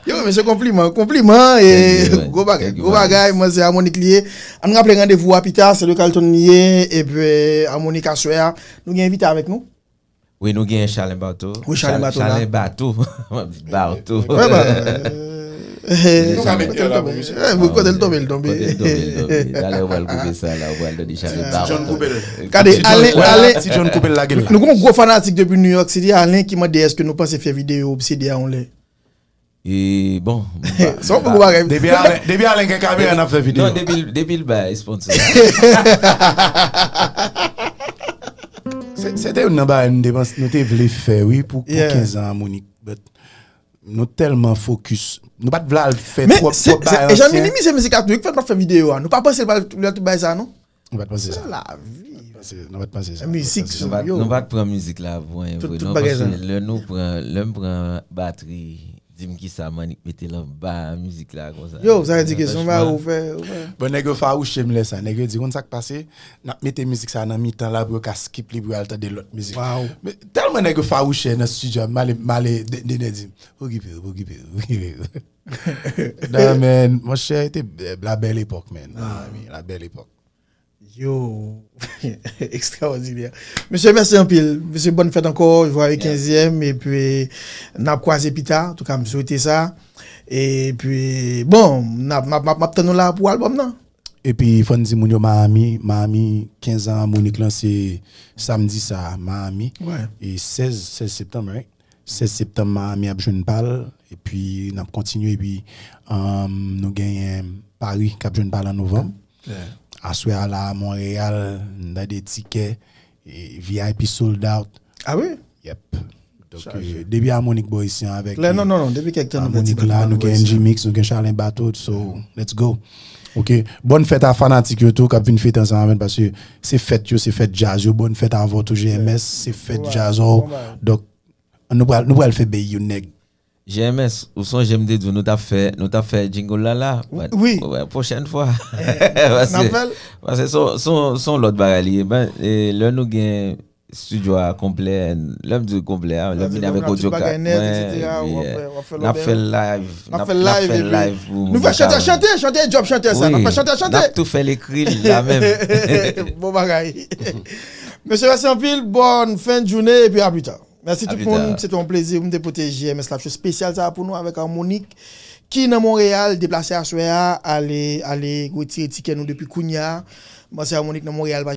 Yo, mesye, konpliman, konpliman. E gwo bagay, gwo bagay, mwen se Harmonik li ye. Ann raple randevou a pita, se le Carlton li ye, epi Harmonik aswè a. Nou gen envite avèk nou. Wi, nou gen Chalen Bato. Wi, Chalen Bato la. Chalen Bato. Bato. Kote l tonbe, l tonbe. Kote l tonbe, l tonbe. Talè ou pral koupe sa la, ou pral tande Chalen Bato. Gade, Alen, Alen. Ti John koupe l lage l la. Nou gen yon gwo fanatik depi New York City, Alen, ki mande èske nou panse fè videyo Obsede a yon lè. E bon. Sa w poko bagay. Depi Alen, depi Alen gen kamera, n ap fè videyo. Non, depi depi l bay sponsor. Se te youn nan bagay nou te panse nou te vle fè, wi, pou kenz an Harmonik. But nou tèlman fokis. Nou pa t vle al fè twòp twòp bagay ansyen. Jan minimize mizik la tou, wi, k fè n pa fè videyo a. Nou pa panse l pral tout bagay sa, non? Nou pa t panse sa. La vi. Nou pa t panse sa. Mizik, Nou pa t pran mizik la pou anyen vre, non, paske lè nou pran, lè m pran batri, di m kisa m annik mete l anba mizik la konsa. Yo, sa vle di ke se yon bagay ou fè, ou fè. Bon, nèg yo fawouche m lè sa. Nèg yo di, konn sa k pase, n ap mete mizik sa nan mitan la pou yo ka skip li pou yo al tande lòt mizik. Men tèlman nèg yo fawouche nan estidyo a, m ale, m ale, Dener di m, okipe w, okipe w, okipe w. Non, men, monchè, te la bèl epòk, men. La bèl epòk. Yo, ekstraòdinè. Mesye, mèsi anpil. Mesye, bòn fèt ankò, jwaye kenzyèm, epi n ap kwaze pita. Antouka, m swete sa. Epi, bon, m ap tann nou la pou albòm nan. Epi, fò n di moun yo Miami, Miami, kenz an Harmonik lan, se samdi sa, Miami. E sèz, sèz septanm, right? Sèz septanm, Miami ap jwenn pa l. Epi, n ap kontinye. Epi, nou genyen Paris k ap jwenn pa l an novanm. Aswè a la, Monreyal, n tande tikè, V I P sold out. Ah wi? Yep. Donk, depi Harmonik bò isi an avèk. Non, non, non, depi kèk tan nou pèdi. Harmonik la, nou gen N G Mix, nou gen Chalen Bato, so, let's go. Ok, bòn fèt a fanatik yo tou k ap vin fete ansanm avè n, paske se fèt yo, se fèt djaz yo, bòn fèt avè w tou, G M S, se fèt djaz ou. Donk, nou pral, nou pral fè bay yon nèg. G M S, ou sonje m te di w nou t ap fè, nou t ap fè jingle la la? Wi. Pwochèn fwa. Paske se yon lòt bagay li ye. Lè nou gen estidyo a konplè, lè m di konplè a, lè m vini avèk odyo kat mwen, n ap fè l live. N ap fè l live pou moun yo ka wè. Nou fè chantè chante, chantè e djòb chantè sa, n ap fè chantè chante. N ap tou fè l ekri l la menm. Bon bagay. Mesye, mèsi anpil, bòn fen de jounen epi a pita. Mèsi tout moun. Se te yon plezi pou m te pote G M S Live Show espesyal sa a pou nou avèk Harmonik ki nan Monreyal, deplase aswè a, ale, ale retire tikè nou depi kounye a. Bon, se Harmonik nan Monreyal, pa